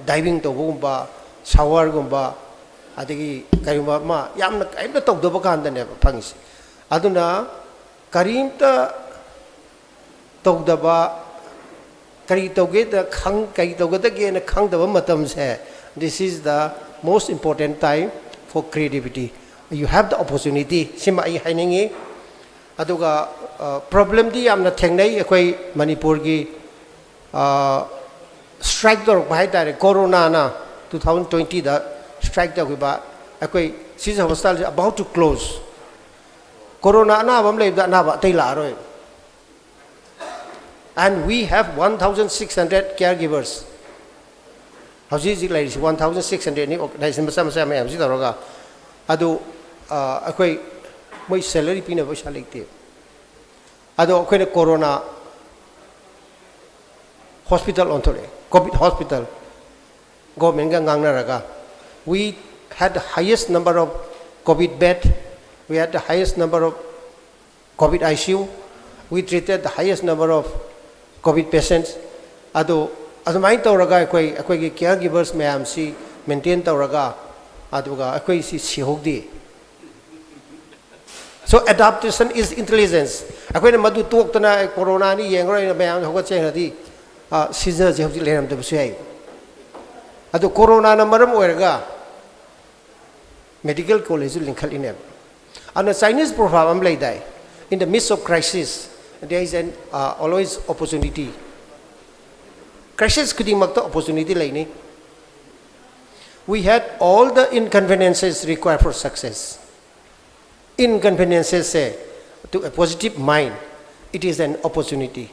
Diving ꯇꯧꯕꯒꯨꯝꯕ, showerꯒꯨꯝꯕ, ꯑꯗꯒꯤ ꯀꯔꯤꯒꯨꯝꯕ ꯑꯃ ꯌꯥꯝꯅ ꯀꯔꯤꯝꯇ ꯇꯧꯗꯕ ꯀꯥꯟꯗꯅꯦꯕ ꯐꯪꯉꯤꯁꯦ꯫ ꯑꯗꯨꯅ ꯀꯔꯤꯝꯇ ꯇꯧꯗꯕ, ꯀꯔꯤ ꯇꯧꯒꯦꯗ ꯈꯪ-, ꯀꯔꯤ ꯇꯧꯒꯗꯒꯦꯅ ꯈꯪꯗꯕ ꯃꯇꯝꯁꯦ, this is the most important time for creativity. You have the opportunity, ꯁꯤꯃ ꯑꯩ ꯍꯥꯏꯅꯤꯡꯉꯤ꯫ ꯑꯗꯨꯒ problemꯗꯤ ꯌꯥꯝꯅ ꯊꯦꯡꯅꯩ ꯑꯩꯈꯣꯏ ꯃꯅꯤꯄꯨꯔꯒꯤ꯫ Strike ꯇꯧꯔꯛꯄ ꯍꯥꯏ ꯇꯥꯔꯦ꯫ Coronaꯅ two thousand twentyꯗ strike ꯇꯧꯈꯤꯕ꯫ ꯑꯩꯈꯣꯏ ꯁꯤꯖ hospitalꯁꯦ about to close꯫ Corona ꯑꯅꯥꯕ ꯑꯃ ꯂꯩꯕꯗ ꯑꯅꯥꯕ ꯑꯇꯩ ꯂꯥꯛꯑꯔꯣꯏ꯫ And we have one thousand six hundred caregivers꯫ ꯍꯧꯖꯤꯛ ꯍꯧꯖꯤꯛ ꯂꯩꯔꯤꯁꯤ one thousand six hundredꯅꯤ, organization ꯃꯆꯥ ꯃꯆꯥ ꯃꯌꯥꯝꯁꯤ ꯇꯧꯔꯒ꯫ ꯑꯗꯨ ꯑꯩꯈꯣꯏ, ꯃꯣꯏ salary ꯄꯤꯅꯕ ꯄꯩꯁꯥ ꯂꯩꯇꯦ꯫ ꯑꯗꯣ ꯑꯩꯈꯣꯏꯅ Corona hospital ꯑꯣꯟꯊꯣꯔꯛꯑꯦ, COVID hospital꯫ Governmentꯒ ꯉꯥꯡꯅꯔꯒ, we had the highest number of COVID bed, we had the highest number of COVID ICU, we treated the highest number of COVID patients꯫ ꯑꯗꯣ ꯑꯗꯨꯃꯥꯏꯅ ꯇꯧꯔꯒ ꯑꯩꯈꯣꯏ, ꯑꯩꯈꯣꯏꯒꯤ caregivers ꯃꯌꯥꯝꯁꯤ maintain ꯇꯧꯔꯒ, ꯑꯗꯨꯒ ꯑꯩꯈꯣꯏ ꯁꯤ ꯁꯤꯍꯧꯗꯦ꯫ So adaptation is intelligence꯫ ꯑꯩꯈꯣꯏꯅ ꯃꯗꯨ ꯇꯣꯛꯇꯅ Coronaꯅꯤ ꯌꯦꯡꯉꯔꯣꯏꯅ ꯃꯌꯥꯝ ꯍꯧꯒꯠꯆꯩ ꯍꯥꯏꯔꯗꯤ, ꯁꯤꯖꯁꯦ ꯍꯧꯖꯤꯛ ꯂꯩꯔꯝꯗꯕꯁꯨ ꯌꯥꯏ꯫ ꯑꯗꯣ ꯀꯣꯔꯣꯅꯥꯅ ꯃꯔꯝ ꯑꯣꯏꯔꯒ ꯃꯦꯗꯤꯀꯦꯜ ꯀꯣꯂꯦꯖꯁꯨ ꯂꯤꯡꯈꯠꯂꯤꯅꯦꯕ꯫ ꯑꯗꯨꯅ Chinese proverb ꯑꯃ ꯂꯩꯗꯥꯏ, "In the midst of crisis, there is an, uh, always opportunity." Crisis ꯈꯨꯗꯤꯡꯃꯛꯇ opportunity ꯂꯩꯅꯤ꯫ We had all the inconveniences required for success. Inconveniences say, to a positive mind, it is an opportunity.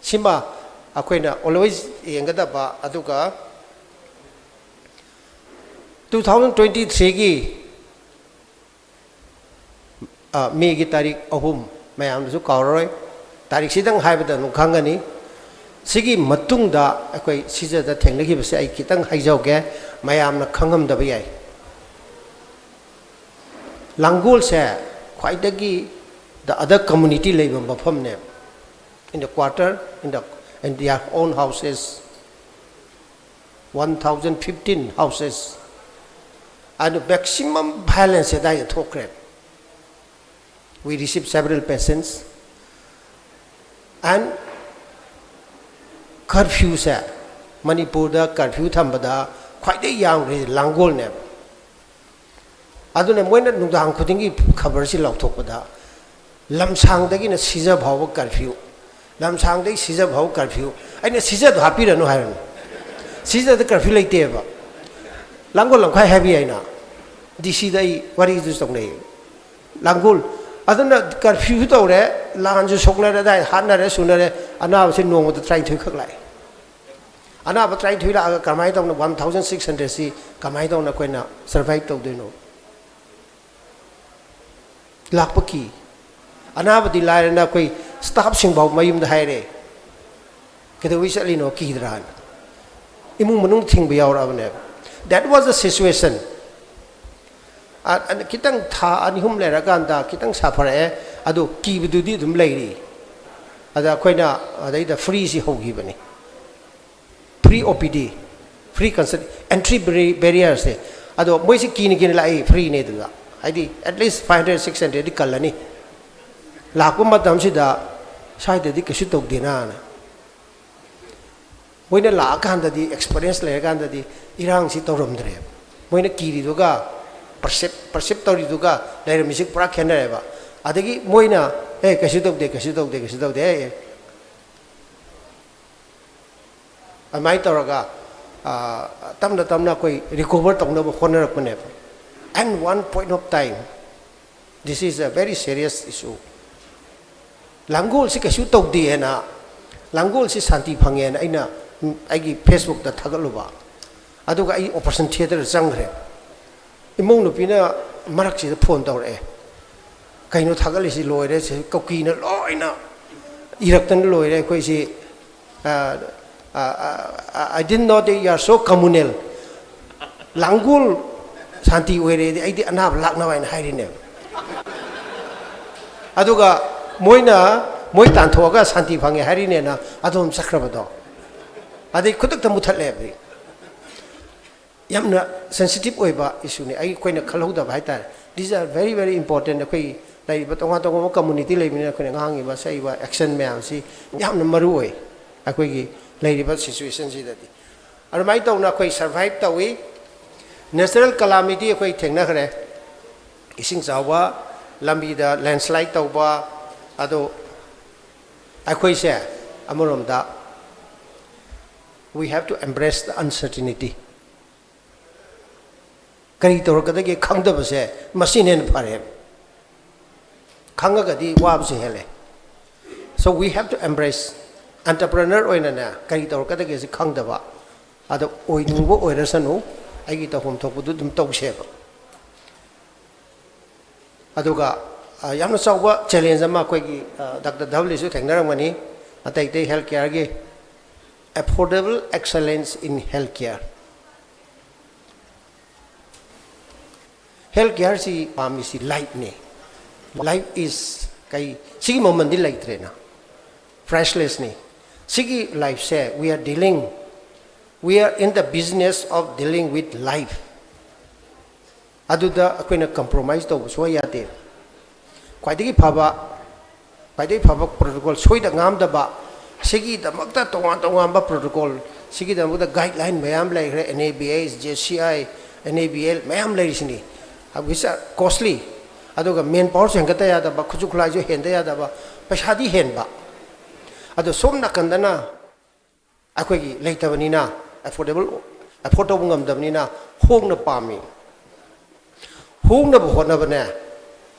ꯁꯤꯃ ꯑꯩꯈꯣꯏꯅ always ꯌꯦꯡꯒꯗꯕ꯫ ꯑꯗꯨꯒ two thousand twenty three ꯒꯤ ꯃꯦꯒꯤ ꯇꯥꯔꯤꯛ ꯑꯍꯨꯝ, ꯃꯌꯥꯝꯅꯁꯨ ꯀꯥꯎꯔꯔꯣꯏ, ꯇꯥꯔꯤꯛꯁꯤꯗꯪ ꯍꯥꯏꯕꯗ ꯑꯗꯨꯝ ꯈꯪꯒꯅꯤ꯫ ꯁꯤꯒꯤ ꯃꯇꯨꯡꯗ ꯑꯩꯈꯣꯏ ꯁꯤꯖꯗ ꯊꯦꯡꯅꯈꯤꯕꯁꯦ ꯑꯩ ꯈꯤꯇꯪ ꯍꯥꯏꯖꯍꯧꯒꯦ, ꯃꯌꯥꯝꯅ ꯈꯪꯉꯝꯗꯕ ꯌꯥꯏ꯫ ꯂꯥꯡꯒꯣꯜꯁꯦ ꯈ꯭ꯋꯥꯏꯗꯒꯤ the other community ꯂꯩꯕ ꯃꯐꯝꯅꯦ꯫ In the quarter, in the, in their own houses, one thousand fifteen houses, and maximum violence ꯑꯗꯥꯏꯗ ꯊꯣꯛꯈ꯭ꯔꯦ꯫ We received several patients, and curfew ꯁꯦ, ꯃꯅꯤꯄꯨꯔꯗ curfew ꯊꯝꯕꯗ ꯈ꯭ꯋꯥꯏꯗꯒꯤ ꯌꯥꯝꯈ꯭ꯔꯤꯁꯦ ꯂꯥꯡꯒꯣꯜꯅꯦꯕ꯫ ꯑꯗꯨꯅ ꯃꯣꯏꯅ ꯅꯨꯡꯗꯥꯡ ꯈꯨꯗꯤꯡꯒꯤ ꯈꯕꯔꯁꯤ ꯂꯥꯎꯊꯣꯛꯄꯗ, "ꯂꯝꯁꯥꯡꯗꯒꯤꯅ ꯁꯤꯖ ꯐꯥꯎꯕ curfew, ꯂꯝꯁꯥꯡꯗꯒꯤ ꯁꯤꯖ ꯐꯥꯎꯕ curfew"꯫ ꯑꯩꯅ, "ꯁꯤꯖꯗꯣ ꯍꯥꯞꯄꯤꯔꯅꯨ" ꯍꯥꯏꯔꯅꯤ꯫ ꯁꯤꯖꯗ curfew ꯂꯩꯇꯦꯕ꯫ ꯂꯥꯡꯒꯣꯜ ꯂꯝꯈꯥꯏ ꯍꯥꯏꯕ ꯌꯥꯏꯅ꯫ ꯗꯤ ꯁꯤꯗ ꯑꯩ ꯋꯥꯔꯤꯗꯨꯁꯨ ꯇꯧꯅꯩ꯫ ꯂꯥꯡꯒꯣꯜ꯫ ꯑꯗꯨꯅ curfewꯁꯨ ꯇꯧꯔꯦ, ꯂꯥꯟꯁꯨ ꯁꯣꯛꯅꯔꯦ, ꯑꯗꯥꯏ ꯍꯥꯠꯅꯔꯦ, ꯁꯨꯅꯔꯦ, ꯑꯅꯥꯕꯁꯤ ꯅꯣꯡꯃꯗ ꯇꯔꯥꯅꯤꯊꯣꯏ ꯈꯛ ꯂꯥꯛꯑꯦ꯫ ꯑꯅꯥꯕ ꯇꯔꯥꯅꯤꯊꯣꯏ ꯂꯥꯛꯑꯒ ꯀꯃꯥꯏꯅ ꯇꯧꯅ one thousand six hundred ꯁꯤ ꯀꯃꯥꯏꯅ ꯇꯧꯅ ꯑꯩꯈꯣꯏꯅ survive ꯇꯧꯗꯣꯏꯅꯣ? ꯂꯥꯛꯄ ꯀꯤ꯫ ꯑꯅꯥꯕꯗꯤ ꯂꯥꯏꯔꯅ ꯑꯩꯈꯣꯏ staffꯁꯤꯡꯐꯥꯎ ꯃꯌꯨꯝꯗ ꯍꯥꯏꯔꯦ, "ꯀꯩꯗꯧꯕꯩ ꯆꯠꯂꯤꯅꯣ, ꯀꯤꯗ꯭ꯔꯥꯅ?" ꯏꯃꯨꯡ ꯃꯅꯨꯡ ꯊꯤꯡꯕ ꯌꯥꯎꯔꯛꯑꯕꯅꯦꯕ꯫ That was the situation. ꯑ-, ꯑ-, ꯈꯤꯇꯪ ꯊꯥ ꯑꯅꯤ ꯑꯍꯨꯝ ꯂꯩꯔꯀꯥꯟꯗ ꯈꯤꯇꯪ ꯁꯥꯐꯔꯛꯑꯦ, ꯑꯗꯨ ꯀꯤꯕꯗꯨꯗꯤ ꯑꯗꯨꯝ ꯂꯩꯔꯤ꯫ ꯑꯗ ꯑꯩꯈꯣꯏꯅ ꯑꯗꯩꯗ freeꯁꯤ ꯍꯧꯈꯤꯕꯅꯤ꯫ Free O P D, free consult, entry barri-, barrierꯁꯦ꯫ ꯑꯗꯣ ꯃꯣꯏꯁꯤ ꯀꯤꯅ ꯀꯤꯅ ꯂꯥꯛꯏ, freeꯅꯦ ꯑꯗꯨꯗ꯫ ꯍꯥꯏꯗꯤ at least five hundred, six hundredꯗꯤ ꯀꯜꯂꯅꯤ꯫ ꯂꯥꯛꯄ ꯃꯇꯝꯁꯤꯗ ꯁ꯭ꯋꯥꯏꯗꯗꯤ ꯀꯩꯁꯨ ꯇꯧꯗꯦꯅꯥꯅ꯫ ꯃꯣꯏꯅ ꯂꯥꯛꯑꯀꯥꯟꯗꯗꯤ, ꯑꯦꯛꯁꯄꯔꯤꯌꯦꯟꯁ ꯂꯩꯔꯀꯥꯟꯗꯗꯤ ꯏꯔꯥꯡꯁꯤ ꯇꯧꯔꯝꯗ꯭ꯔꯦꯕ꯫ ꯃꯣꯏꯅ ꯀꯤꯔꯤꯗꯨꯒ, ꯄꯔꯁꯦꯞ ꯄꯔꯁꯦꯞ ꯇꯧꯔꯤꯗꯨꯒ ꯂꯩꯔꯝꯃꯤꯁꯤ ꯄꯨꯔꯥ ꯈꯦꯠꯅꯔꯦꯕ꯫ ꯑꯗꯒꯤ ꯃꯣꯏꯅ, "ꯑꯦ, ꯀꯩꯁꯨ ꯇꯧꯗꯦ, ꯀꯩꯁꯨ ꯇꯧꯗꯦ, ꯀꯩꯁꯨ ꯇꯧꯗꯦ, ꯑꯦ, ꯑꯦ"꯫ ꯑꯗꯨꯃꯥꯏꯅ ꯇꯧꯔꯒ, ꯑꯥ, ꯇꯞꯅ ꯇꯞꯅ ꯑꯩꯈꯣꯏ ꯔꯤꯀꯣꯚꯔ ꯇꯧꯅꯕ ꯍꯣꯠꯅꯔꯛꯄꯅꯦꯕ꯫ And one point of time, this is a very serious issue. ꯂꯥꯡꯒꯣꯜꯁꯤ ꯀꯩꯁꯨ ꯇꯧꯗꯦꯅ, ꯂꯥꯡꯒꯣꯜꯁꯤ ꯁꯥꯟꯇꯤ ꯐꯪꯉꯦꯅ ꯑꯩꯅ ꯑꯩꯒꯤ ꯐꯦꯁꯕꯨꯛꯇ ꯊꯥꯒꯠꯂꯨꯕ꯫ ꯑꯗꯨꯒ ꯑꯩ ꯑꯣꯄꯔꯦꯁꯟ ꯊꯤꯌꯦꯇꯔꯗ ꯆꯪꯈ꯭ꯔꯦ꯫ ꯏꯃꯧ ꯅꯨꯄꯤꯅ ꯃꯔꯛꯁꯤꯗ ꯐꯣꯟ ꯇꯧꯔꯛꯑꯦ, "ꯀꯩꯅꯣ ꯊꯥꯒꯠꯂꯤꯁꯤ? ꯂꯣꯏꯔꯦ, ꯁꯤ ꯀꯨꯀꯤꯅ ꯂꯣꯏꯅ ꯏꯔꯛꯇꯅ ꯂꯣꯏꯔꯦ꯫ ꯑꯩꯈꯣꯏꯁꯤ, ꯑ, ꯑ, ꯑ, I didn't know that you are so communal. ꯂꯥꯡꯒꯣꯜ ꯁꯥꯟꯇꯤ ꯑꯣꯏꯔꯦꯗꯤ ꯑꯩꯗꯤ ꯑꯅꯥꯕ ꯂꯥꯛꯅꯕ" ꯍꯥꯏꯅ ꯍꯥꯏꯔꯤꯅꯦꯕ꯫ ꯑꯗꯨꯒ ꯃꯣꯏꯅ, ꯃꯣꯏ ꯇꯥꯟꯊꯣꯛꯑꯒ ꯁꯥꯟꯇꯤ ꯐꯪꯉꯦ ꯍꯥꯏꯔꯤꯅꯦꯅ ꯑꯗꯣꯝ ꯆꯠꯈ꯭ꯔꯕꯗꯣ, ꯑꯗꯩ ꯈꯨꯗꯛꯇ ꯃꯨꯊꯠꯂꯦꯕ꯫ ꯌꯥꯝꯅ ꯁꯦꯟꯁꯤꯇꯤꯚ ꯑꯣꯏꯕ ꯏꯁꯨꯅꯤ, ꯑꯩꯈꯣꯏꯅ ꯈꯜꯍꯧꯗꯕ ꯍꯥꯏꯇꯥꯔꯦ꯫ These are very, very important. ꯑꯩꯈꯣꯏ ꯂꯩꯔꯤꯕ ꯇꯣꯉꯥꯟ ꯇꯣꯉꯥꯟꯕ ꯀꯝꯃꯨꯅꯤꯇꯤ ꯂꯩꯕꯅꯤꯅ ꯑꯩꯈꯣꯏꯅ ꯉꯥꯡꯉꯤꯕ ꯁꯛꯏꯕ ꯑꯦꯛꯁꯟ ꯃꯌꯥꯝꯁꯤ ꯌꯥꯝꯅ ꯃꯔꯨ ꯑꯣꯏ ꯑꯩꯈꯣꯏꯒꯤ ꯂꯩꯔꯤꯕ ꯁꯤꯆꯨꯋꯦꯁꯟꯁꯤꯗꯗꯤ꯫ ꯑꯗꯨꯃꯥꯏꯅ ꯇꯧꯅ ꯑꯩꯈꯣꯏ ꯁꯔꯚꯥꯏꯚ ꯇꯧꯏ꯫ ꯅꯦꯆꯔꯦꯜ ꯀꯂꯥꯃꯤꯇꯤ ꯑꯩꯈꯣꯏ ꯊꯦꯡꯅꯈ꯭ꯔꯦ, ꯏꯁꯤꯡ ꯆꯥꯎꯕ, ꯂꯝꯕꯤꯗ ꯂꯦꯟꯁꯂꯥꯏꯠ ꯇꯧꯕ꯫ ꯑꯗꯣ ꯑꯩꯈꯣꯏꯁꯦ ꯑꯃꯔꯣꯝꯗ, we have to embrace the uncertainty. ꯀꯔꯤ ꯇꯧꯔꯛꯀꯗꯒꯦ ꯈꯪꯗꯕꯁꯦ ꯃꯁꯤꯅ ꯍꯦꯟꯅ ꯐꯔꯦ꯫ ꯈꯪꯉꯒꯗꯤ ꯋꯥꯕꯁꯨ ꯍꯦꯜꯂꯦ꯫ So we have to embrace, entrepreneur ꯑꯣꯏꯅꯅꯦ, ꯀꯔꯤ ꯇꯧꯔꯛꯀꯗꯒꯦꯁꯤ ꯈꯪꯗꯕ, ꯑꯗꯣ ꯑꯣꯏꯅꯤꯡꯕ ꯑꯣꯏꯔꯁꯅꯨ, ꯑꯩꯒꯤ ꯇꯧꯐꯝ ꯊꯣꯛꯄꯗꯨ ꯑꯗꯨꯝ ꯇꯧꯁꯦꯕ꯫ ꯑꯗꯨꯒ, ꯑ, ꯌꯥꯝꯅ ꯆꯥꯎꯕ ꯆꯦꯂꯦꯟꯖ ꯑꯃ ꯑꯩꯈꯣꯏꯒꯤ, ꯑ, ꯗꯥꯛꯇꯔ ꯙꯕꯂꯤꯁꯨ ꯊꯦꯡꯅꯔꯝꯒꯅꯤ, ꯑꯇꯩ ꯑꯇꯩ ꯍꯦꯜꯊ ꯀꯤꯌꯔꯒꯤ, affordable excellence in health care꯫ Health ꯀꯤꯌꯔꯁꯤ ꯄꯥꯝꯃꯤꯁꯤ ꯂꯥꯏꯐꯅꯤ꯫ Life is ꯀꯩ, ꯁꯤꯒꯤ ꯃꯃꯜꯗꯤ ꯂꯩꯇ꯭ꯔꯦꯅ, ꯄ꯭ꯔꯥꯏꯁꯂꯦꯁꯅꯤ꯫ ꯁꯤꯒꯤ ꯂꯥꯏꯐꯁꯦ, we are dealing, we are in the business of dealing with life꯫ ꯑꯗꯨꯗ ꯑꯩꯈꯣꯏꯅ ꯀꯝꯄ꯭ꯔꯣꯃꯥꯏꯁ ꯇꯧꯕ ꯁꯨꯡꯌꯥ ꯌꯥꯗꯦ꯫ ꯈ꯭ꯋꯥꯏꯗꯒꯤ ꯐꯕ ꯈ꯭ꯋꯥꯏꯗꯒꯤ ꯐꯕ ꯄ꯭ꯔꯣꯇꯣꯀꯣꯜ, ꯁꯣꯏꯗ ꯉꯥꯝꯗꯕ, ꯁꯤꯒꯤꯗꯃꯛꯇ ꯇꯣꯉꯥꯟ ꯇꯣꯉꯥꯟꯕ ꯄ꯭ꯔꯣꯇꯣꯀꯣꯜ, ꯁꯤꯒꯤꯗꯃꯛꯇ ꯒꯥꯏꯗꯂꯥꯏꯟ ꯃꯌꯥꯝ ꯂꯩꯈ꯭ꯔꯦ, N A B S, J C I, N A B L ꯃꯌꯥꯝ ꯂꯩꯔꯤꯁꯤꯅꯤ꯫ Which are costly꯫ ꯑꯗꯨꯒ ꯃꯦꯟ ꯄꯥꯋꯔꯁꯨ ꯍꯦꯟꯒꯠꯇ ꯌꯥꯗꯕ, ꯈꯨꯠꯁꯨ ꯈꯨꯠꯂꯥꯏꯁꯨ ꯍꯦꯟꯗ ꯌꯥꯗꯕ, ꯄꯩꯁꯥꯗꯤ ꯍꯦꯟꯕ꯫ ꯑꯗꯣ ꯁꯣꯝ ꯅꯥꯀꯟꯗꯅ ꯑꯩꯈꯣꯏꯒꯤ ꯂꯩꯇꯕꯅꯤꯅ, ꯑꯦꯐꯣꯔꯗꯦꯕꯜ ꯑꯦꯐꯣꯔꯗ ꯇꯧꯕ ꯉꯝꯗꯕꯅꯤꯅ ꯍꯣꯡꯅ ꯄꯥꯝꯃꯤ꯫ ꯍꯣꯡꯅꯕ ꯍꯣꯠꯅꯕꯅꯦ,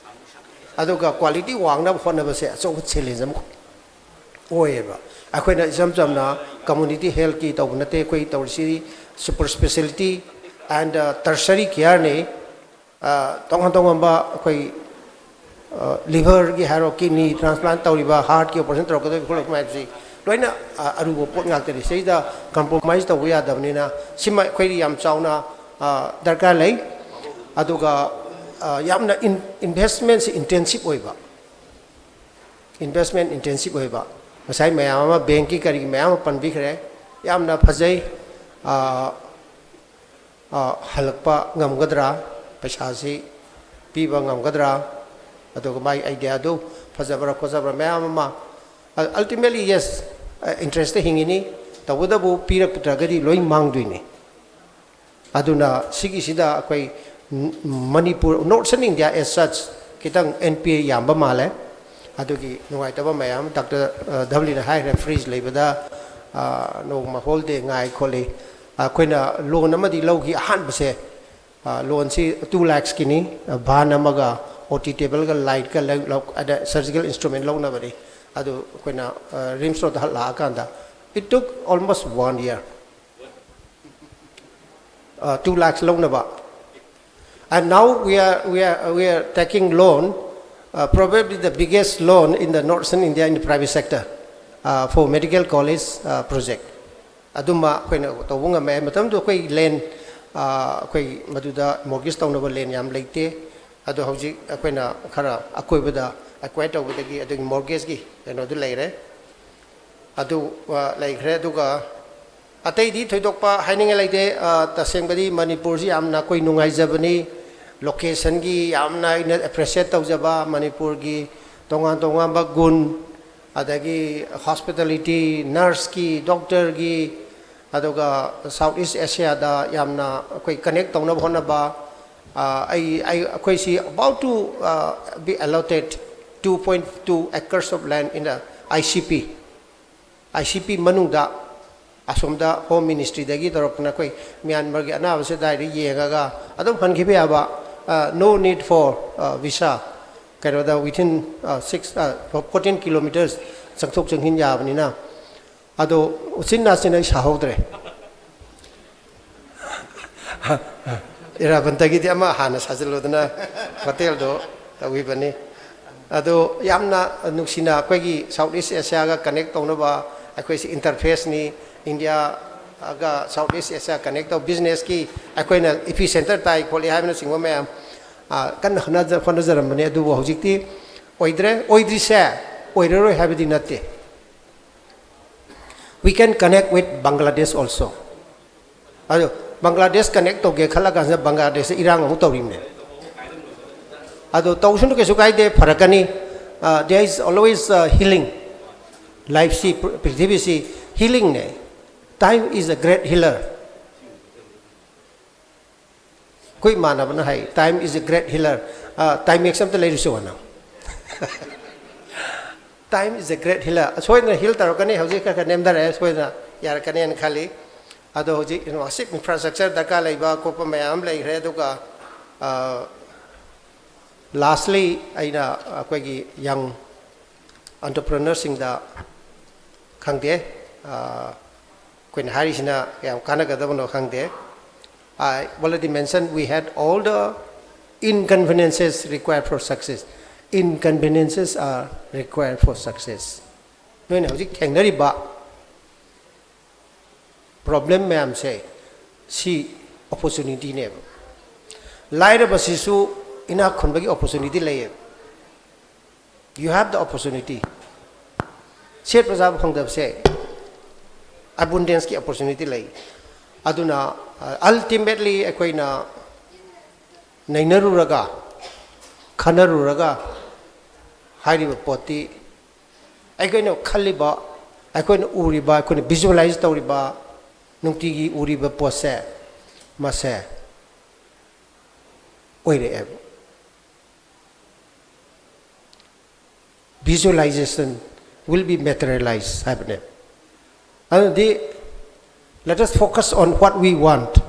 ꯑꯗꯨꯒ ꯀ꯭ꯋꯥꯂꯤꯇꯤ ꯋꯥꯡꯅꯕ ꯍꯣꯠꯅꯕꯁꯦ ꯑꯆꯧꯕ ꯆꯦꯂꯦꯟꯖ ꯑꯃ ꯑꯣꯏꯌꯦꯕ꯫ ꯑꯩꯈꯣꯏꯅ ꯏꯆꯝ ꯆꯝꯅ ꯀꯝꯃ꯭ꯌꯨꯅꯤꯇꯤ ꯍꯦꯜꯊꯀꯤ ꯇꯧꯕ ꯅꯠꯇꯦ, ꯑꯩꯈꯣꯏ ꯇꯧꯔꯤꯁꯤ ꯁꯨꯄꯔ ꯁ꯭ꯄꯦꯁꯤꯌꯦꯂꯤꯇꯤ ꯑꯦꯟ ꯇꯔꯁꯔꯤ ꯀꯤꯌꯔꯅꯤ꯫ ꯇꯣꯉꯥꯟ ꯇꯣꯉꯥꯟꯕ ꯑꯩꯈꯣꯏ ꯂꯤꯚꯔꯒꯤ ꯍꯥꯏꯔꯣ, ꯀꯤꯗꯅꯤ ꯇ꯭ꯔꯥꯟꯁꯄ꯭ꯂꯥꯟ ꯇꯧꯔꯤꯕ, ꯍꯥꯔꯠꯀꯤ ꯑꯣꯄꯔꯦꯁꯟ ꯇꯧꯔꯛꯀꯗꯧꯔꯤꯕ, ꯈꯣꯠꯂꯛꯄ ꯍꯥꯏꯕꯁꯤ ꯂꯣꯏꯅ ꯑꯔꯨꯕ ꯄꯣꯠ ꯉꯥꯛꯇꯅꯤ꯫ ꯁꯤꯗꯩꯗ ꯀꯝꯄ꯭ꯔꯣꯃꯥꯏꯁ ꯇꯧꯕ ꯌꯥꯗꯕꯅꯤꯅ ꯁꯤꯃ ꯑꯩꯈꯣꯏꯗꯤ ꯌꯥꯝ ꯆꯥꯎꯅ ꯗꯔꯀꯥꯔ ꯂꯩ꯫ ꯑꯗꯨꯒ ꯌꯥꯝꯅ ꯏꯟꯚꯦꯁꯃꯦꯟꯁꯤ ꯏꯟꯇꯦꯟꯁꯤꯞ ꯑꯣꯏꯕ, ꯏꯟꯚꯦꯁꯃꯦꯟ ꯏꯟꯇꯦꯟꯁꯤꯞ ꯑꯣꯏꯕ꯫ ꯉꯁꯥꯏ ꯃꯌꯥꯝ ꯑꯃ ꯕꯦꯡꯀꯤ ꯀꯔꯤꯒꯤ ꯃꯌꯥꯝ ꯑꯃ ꯄꯟꯕꯤꯈ꯭ꯔꯦ, ꯌꯥꯝꯅ ꯐꯖꯩ꯫ ꯍꯜꯂꯛꯄ ꯉꯝꯒꯗ꯭ꯔꯥ, ꯄꯩꯁꯥꯁꯤ ꯄꯤꯕ ꯉꯝꯒꯗ꯭ꯔꯥ, ꯑꯗꯨꯒ ꯃꯥꯒꯤ ꯑꯥꯏꯗꯤꯌꯥꯗꯨ ꯐꯖꯕ꯭ꯔꯥ ꯈꯣꯠꯆꯕ꯭ꯔꯥ ꯃꯌꯥꯝ ꯑꯃ꯫ Ultimately, yes, ꯏꯟꯇꯔꯦꯁꯇ ꯍꯤꯡꯉꯤꯅꯤ, ꯇꯧꯕꯇꯕꯨ ꯄꯤꯔꯛꯇ꯭ꯔꯒꯗꯤ ꯂꯣꯏ ꯃꯥꯡꯗꯣꯏꯅꯤ꯫ ꯑꯗꯨꯅ ꯁꯤꯒꯤꯁꯤꯗ ꯑꯩꯈꯣꯏ Manipur, Northern India as such, ꯈꯤꯇꯪ ꯑꯦꯟ ꯄꯤ ꯑꯦ ꯌꯥꯝꯕ ꯃꯥꯜꯂꯦ꯫ ꯑꯗꯨꯒꯤ ꯅꯨꯡꯉꯥꯏꯇꯕ ꯃꯌꯥꯝ, ꯗꯥꯛꯇꯔ ꯗꯕꯂꯤꯅ ꯍꯥꯏꯈ꯭ꯔꯦ, ꯐ꯭ꯔꯤꯖ ꯂꯩꯕꯗ ꯅꯣꯡꯃ ꯍꯣꯜꯗꯦ ꯉꯥꯏ ꯈꯣꯠꯂꯤ꯫ ꯑꯩꯈꯣꯏꯅ ꯂꯣꯟ ꯑꯃꯗꯤ ꯂꯧꯈꯤ ꯑꯍꯥꯟꯕꯁꯦ, ꯂꯣꯟꯁꯤ ꯇꯨ ꯂꯥꯛꯁꯀꯤꯅꯤ꯫ ꯚꯥꯟ ꯑꯃꯒ, ꯑꯣ ꯇꯤ ꯇꯦꯕꯜꯒ, ꯂꯥꯏꯠꯀ, ꯑꯗ ꯁꯔꯖꯤꯀꯦꯜ ꯏꯟꯁꯇ꯭ꯔꯨꯃꯦꯟ ꯂꯧꯅꯕꯅꯤ꯫ ꯑꯗꯨ ꯑꯩꯈꯣꯏꯅ ꯔꯤꯝꯁ ꯔꯣꯗ ꯍꯜꯂꯛꯑꯀꯥꯟꯗ, it took almost one year, two lakhs ꯂꯧꯅꯕ꯫ And now we are, we are, we are taking loan, uh, probably the biggest loan in the Northern India in the private sector, uh, for medical college, uh, project. ꯑꯗꯨꯝꯕ ꯑꯩꯈꯣꯏꯅ ꯇꯧꯕ ꯉꯝꯃꯦ꯫ ꯃꯇꯝꯗꯨꯗ ꯑꯩꯈꯣꯏ ꯂꯦꯟ, ꯑꯩꯈꯣꯏ ꯃꯗꯨꯗ ꯃꯣꯔꯒꯦꯖ ꯇꯧꯅꯕ ꯂꯦꯟ ꯌꯥꯝ ꯂꯩꯇꯦ꯫ ꯑꯗꯣ ꯍꯧꯖꯤꯛ ꯑꯩꯈꯣꯏꯅ ꯈꯔ ꯑꯀꯣꯏꯕꯗ ꯑꯦꯀ꯭ꯋꯥꯌꯔ ꯇꯧꯕꯗꯒꯤ ꯑꯗꯨꯒꯤ ꯃꯣꯔꯒꯦꯖꯀꯤ ꯀꯩꯅꯣꯗꯨ ꯂꯩꯔꯦ꯫ ꯑꯗꯨ ꯂꯩꯈ꯭ꯔꯦ꯫ ꯑꯗꯨꯒ ꯑꯇꯩꯗꯤ ꯊꯣꯏꯗꯣꯛꯄ ꯍꯥꯏꯅꯤꯡꯉꯥꯏ ꯂꯩꯇꯦ꯫ ꯇꯁꯦꯡꯕꯗꯤ ꯃꯅꯤꯄꯨꯔꯁꯤ ꯌꯥꯝꯅ ꯑꯩꯈꯣꯏ ꯅꯨꯡꯉꯥꯏꯖꯕꯅꯤ꯫ ꯂꯣꯀꯦꯁꯟꯒꯤ ꯌꯥꯝꯅ ꯑꯩꯅ ꯑꯦꯄ꯭ꯔꯤꯁꯤꯌꯦꯠ ꯇꯧꯖꯕ ꯃꯅꯤꯄꯨꯔꯒꯤ ꯇꯣꯉꯥꯟ ꯇꯣꯉꯥꯟꯕ ꯒꯨꯟ, ꯑꯗꯒꯤ hospitality, nurseꯀꯤ, doctorꯒꯤ, ꯑꯗꯨꯒ South East Asiaꯗ ꯌꯥꯝꯅ ꯑꯩꯈꯣꯏ connect ꯇꯧꯅꯕ ꯍꯣꯠꯅꯕ, ꯑ, ꯑꯩ, ꯑꯩ, ꯑꯩꯈꯣꯏꯁꯤ about to, uh, be allotted two point two acres of land in the ICP꯫ ICP ꯃꯅꯨꯡꯗ ꯑꯁꯣꯝꯗ Home Ministryꯗꯒꯤ ꯇꯧꯔꯛꯇꯅ ꯑꯩꯈꯣꯏ ꯃ꯭ꯌꯥꯟꯃꯥꯔꯒꯤ ꯑꯅꯥꯕꯁꯦ ꯑꯗꯥꯏꯗ ꯌꯦꯡꯉꯒ ꯑꯗꯨꯝ ꯍꯟꯈꯤꯕ ꯌꯥꯕ, ꯑ, no need for, ꯑ, visa꯫ ꯀꯩꯅꯣꯗ within, ꯑ, six, ꯑ, fourteen kilometers ꯆꯪꯊꯣꯛ ꯆꯪꯁꯤꯟ ꯌꯥꯕꯅꯤꯅ꯫ ꯑꯗꯣ ꯎꯆꯤꯟ ꯅꯥꯆꯤꯟ ꯑꯩ ꯁꯥꯍꯧꯗ꯭ꯔꯦ꯫ ꯏꯔꯥꯕꯟꯇꯒꯤꯗꯤ ꯑꯃ ꯍꯥꯟꯅ ꯁꯥꯖꯤꯜꯂꯨꯗꯅ ꯍꯣꯇꯦꯜꯗꯣ ꯇꯧꯈꯤꯕꯅꯤ꯫ ꯑꯗꯣ ꯌꯥꯝꯅ ꯅꯨꯡꯁꯤꯅ ꯑꯩꯈꯣꯏꯒꯤ South East Asiaꯒ connect ꯇꯧꯅꯕ ꯑꯩꯈꯣꯏꯁꯤ interfaceꯅꯤ, Indiaꯒ South East Asia connect ꯇꯧ, businessꯀꯤ ꯑꯩꯈꯣꯏꯅ epicenter ꯇꯥꯏ ꯈꯣꯠꯂꯤ ꯍꯥꯏꯕꯅꯆꯤꯡꯕ ꯃꯌꯥꯝ, ꯑ, ꯀꯟꯅ ꯍꯣꯠꯅꯖ-, ꯍꯣꯠꯅꯖꯔꯝꯕꯅꯤ꯫ ꯑꯗꯨꯕꯨ ꯍꯧꯖꯤꯛꯇꯤ ꯑꯣꯏꯗ꯭ꯔꯦ꯫ ꯑꯣꯏꯗ꯭ꯔꯤꯁꯦ ꯑꯣꯏꯔꯔꯣꯏ ꯍꯥꯏꯕꯗꯤ ꯅꯠꯇꯦ꯫ We can connect with Bangladesh also꯫ ꯑꯗꯣ ꯕꯪꯒ꯭ꯂꯥꯗꯦꯁ connect ꯇꯧꯒꯦ ꯈꯜꯂ ꯀꯥꯟꯁꯤꯗ ꯕꯪꯒ꯭ꯂꯥꯗꯦꯁꯇ ꯏꯔꯥꯡ ꯑꯃꯨꯛ ꯇꯧꯔꯤꯕꯅꯦ꯫ ꯑꯗꯣ ꯇꯧꯁꯅꯨ, ꯀꯩꯁꯨ ꯀꯥꯏꯗꯦ, ꯐꯔꯛꯀꯅꯤ꯫ ꯑ, there is always, ꯑ, healing꯫ Lifeꯁꯤ, ꯄ꯭ꯔ-, ꯄ꯭ꯔꯤꯊꯤꯕꯤꯁꯤ healingꯅꯦ꯫ Time is a great healer꯫ ꯑꯩꯈꯣꯏ ꯏꯃꯥꯟꯅꯕꯅ ꯍꯥꯏ, "Time is a great healer." ꯑ, Timex ꯑꯝꯇ ꯂꯩꯔꯨꯁꯤ ꯅꯪ꯫ Time is a great healer꯫ ꯁꯣꯏꯗꯅ heal ꯇꯧꯔꯛꯀꯅꯤ꯫ ꯍꯧꯖꯤꯛ ꯈꯔ ꯈꯔ ꯅꯦꯝꯊꯔꯛꯑꯦ, ꯁꯣꯏꯗꯅ ꯌꯥꯔꯛꯀꯅꯦꯅ ꯈꯜꯂꯤ꯫ ꯑꯗꯣ ꯍꯧꯖꯤꯛ ꯃꯁꯤꯞ infrastructure ꯗꯔꯀꯥꯔ ꯂꯩꯕ ꯈꯣꯠꯄ ꯃꯌꯥꯝ ꯑꯃ ꯂꯩꯈ꯭ꯔꯦ꯫ ꯑꯗꯨꯒ, ꯑ, lastly ꯑꯩꯅ ꯑꯩꯈꯣꯏꯒꯤ young entrepreneurꯁꯤꯡꯗ ꯈꯪꯗꯦ, ꯑ, ꯑꯩꯈꯣꯏꯅ ꯍꯥꯏꯔꯤꯁꯤꯅ ꯀꯌꯥꯝ ꯀꯥꯟꯅꯒꯗꯕꯅꯣ ꯈꯪꯗꯦ꯫ I already mentioned we had all the inconveniences required for success. Inconveniences are required for success. ꯅꯣꯏꯅ ꯍꯧꯖꯤꯛ ꯊꯦꯡꯅꯔꯤꯕ problem ꯃꯌꯥꯝꯁꯦ ꯁꯤ opportunityꯅꯦꯕ꯫ ꯂꯥꯏꯔꯕꯁꯤꯁꯨ ꯏꯅꯥꯛ ꯈꯨꯟꯕꯒꯤ opportunity ꯂꯩꯌꯦꯕ꯫ You have the opportunity꯫ ꯁꯦꯠꯄ ꯆꯥꯕ ꯐꯪꯗꯕꯁꯦ abundanceꯀꯤ opportunity ꯂꯩ꯫ ꯑꯗꯨꯅ, ꯑ, ultimately ꯑꯩꯈꯣꯏꯅ ꯅꯩꯅꯔꯨꯔꯒ, ꯈꯟꯅꯔꯨꯔꯒ, ꯍꯥꯏꯔꯤꯕ ꯄꯣꯠꯇꯤ ꯑꯩꯈꯣꯏꯅ ꯈꯜꯂꯤꯕ, ꯑꯩꯈꯣꯏꯅ ꯎꯔꯤꯕ, ꯑꯩꯈꯣꯏꯅ visualize ꯇꯧꯔꯤꯕ, ꯅꯨꯡꯇꯤꯒꯤ ꯎꯔꯤꯕ ꯄꯣꯠꯁꯦ, ꯃꯁꯦ ꯑꯣꯏꯔꯛꯑꯦꯕ꯫ Visualization will be materialized ꯍꯥꯏꯕꯅꯦ꯫ ꯑꯗꯨꯗꯤ, let us focus on what we want,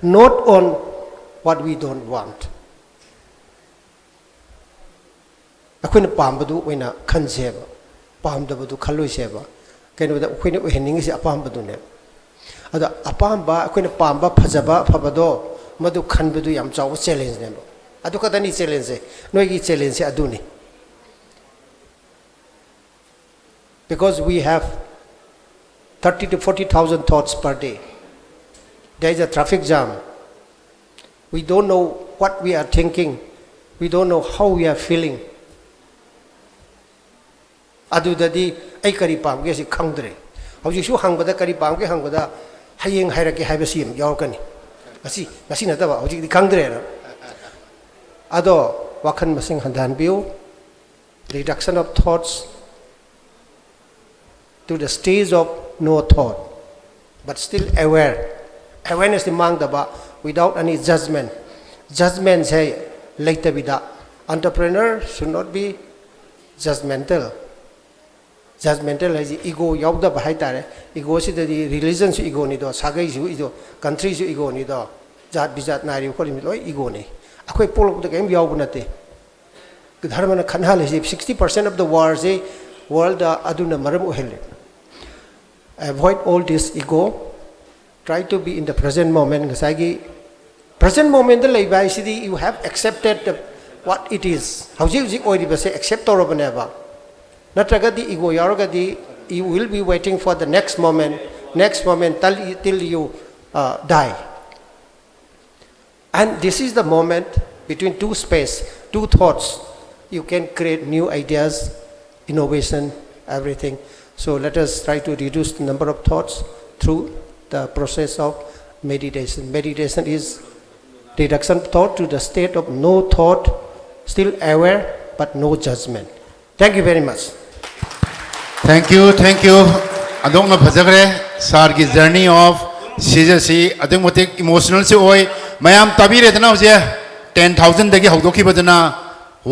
not on what we don't want. ꯑꯩꯈꯣꯏꯅ ꯄꯥꯝꯕꯗꯨ ꯑꯣꯏꯅ ꯈꯟꯁꯦꯕ, ꯄꯥꯝꯗꯕꯗꯨ ꯈꯜꯂꯣꯏꯁꯦꯕ꯫ ꯀꯩꯅꯣꯗ ꯑꯩꯈꯣꯏꯅ ꯑꯣꯏꯍꯟꯅꯤꯡꯉꯤꯁꯦ ꯑꯄꯥꯝꯕꯗꯨꯅꯦꯕ꯫ ꯑꯗ ꯑꯄꯥꯝꯕ, ꯑꯩꯈꯣꯏꯅ ꯄꯥꯝꯕ ꯐꯖꯕ ꯑꯐꯕꯗꯣ, ꯃꯗꯨ ꯈꯟꯕꯗꯨ ꯌꯥꯝ ꯆꯥꯎꯕ challengeꯅꯦꯕ꯫ ꯑꯗꯨ ꯈꯛꯇꯅꯤ challengeꯁꯦ꯫ ꯅꯣꯏꯒꯤ challengeꯁꯦ ꯑꯗꯨꯅꯤ꯫ Because we have thirty to forty thousand thoughts per day. There is a traffic jam. We don't know what we are thinking. We don't know how we are feeling. ꯑꯗꯨꯗꯗꯤ ꯑꯩ ꯀꯔꯤ ꯄꯥꯝꯒꯦ ꯁꯤ ꯈꯪꯗ꯭ꯔꯦ꯫ ꯍꯧꯖꯤꯛꯁꯨ ꯍꯪꯕꯗ ꯀꯔꯤ ꯄꯥꯝꯒꯦ ꯍꯪꯕꯗ ꯍꯌꯦꯡ ꯍꯥꯏꯔꯛꯀꯦ ꯍꯥꯏꯕꯁꯤ ꯑꯃ ꯌꯥꯎꯔꯛꯀꯅꯤ꯫ ꯉꯁꯤ, ꯉꯁꯤ ꯅꯠꯇꯕ, ꯍꯧꯖꯤꯛꯇꯤ ꯈꯪꯗ꯭ꯔꯦꯅ꯫ ꯑꯗꯣ ꯋꯥꯈꯜ ꯃꯁꯤꯡ ꯍꯟꯊꯍꯟꯕꯤꯌꯨ꯫ Reduction of thoughts to the stage of no thought, but still aware. Awarenessꯇꯤ ꯃꯥꯡꯗꯕ, without any judgment. Judgmentꯁꯦ ꯂꯩꯇꯕꯤꯗ꯫ Entrepreneur should not be judgmental. Judgmental ꯍꯥꯏꯁꯦ ego ꯌꯥꯎꯗꯕ ꯍꯥꯏꯇꯥꯔꯦ꯫ Egoꯁꯤꯗꯗꯤ religionꯁꯨ egoꯅꯤꯗꯣ, ꯁꯥꯒꯩꯁꯨ ego, countryꯁꯨ egoꯅꯤꯗꯣ, ꯖꯥꯠ ꯕꯤꯖꯥꯠ ꯅꯥꯏꯔꯤꯕ ꯈꯣꯠꯂꯤꯕ ꯂꯣꯏ egoꯅꯤ꯫ ꯑꯩꯈꯣꯏ ꯄꯣꯛꯂꯛꯄꯗ ꯀꯔꯤꯝ ꯌꯥꯎꯕ ꯅꯠꯇꯦ꯫ ꯙꯔꯃꯅ ꯈꯟꯍꯜꯂꯤꯁꯤ, sixty percent of the warꯁꯤ worldꯗ ꯑꯗꯨꯅ ꯃꯔꯝ ꯑꯣꯏꯍꯜꯂꯤ꯫ Avoid all this ego. Try to be in the present moment. ꯉꯁꯥꯏꯒꯤ present momentꯇ ꯂꯩꯕ ꯍꯥꯏꯁꯤꯗꯤ, you have accepted the, what it is. ꯍꯧꯖꯤꯛ ꯍꯧꯖꯤꯛ ꯑꯣꯏꯔꯤꯕꯁꯦ accept ꯇꯧꯔꯕꯅꯦꯕ꯫ ꯅꯠꯇ꯭ꯔꯒꯗꯤ, ego ꯌꯥꯎꯔꯒꯗꯤ, you will be waiting for the next moment, next moment till, till you uh, die. And this is the moment, between two space, two thoughts, you can create new ideas, innovation, everything. So let us try to reduce the number of thoughts through the process of meditation. Meditation is reduction thought to the state of no thought, still aware, but no judgment. Thank you very much. Thank you, thank you. ꯑꯗꯣꯝꯅ ꯐꯖꯈ꯭ꯔꯦ꯫ ꯁꯥꯔꯒꯤ journey of ꯁꯤꯖꯁꯤ ꯑꯗꯨꯛꯀꯤ ꯃꯇꯤꯛ emotionalꯁꯨ ꯑꯣꯏ꯫ ꯃꯌꯥꯝ ꯇꯥꯕꯤꯔꯦꯗꯅ ꯍꯧꯖꯤꯛ ten thousandꯗꯒꯤ ꯍꯧꯗꯣꯛꯈꯤꯕꯗꯨꯅ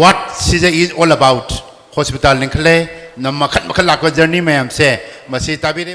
what Shija is all about꯫ Hospital ꯂꯤꯡꯈꯠꯂꯦ, ꯅ ꯃꯈꯜ ꯃꯈꯜ ꯂꯥꯛꯄ journey ꯃꯌꯥꯝꯁꯦ ꯃꯁꯤ ꯇꯥꯕꯤꯔꯦ꯫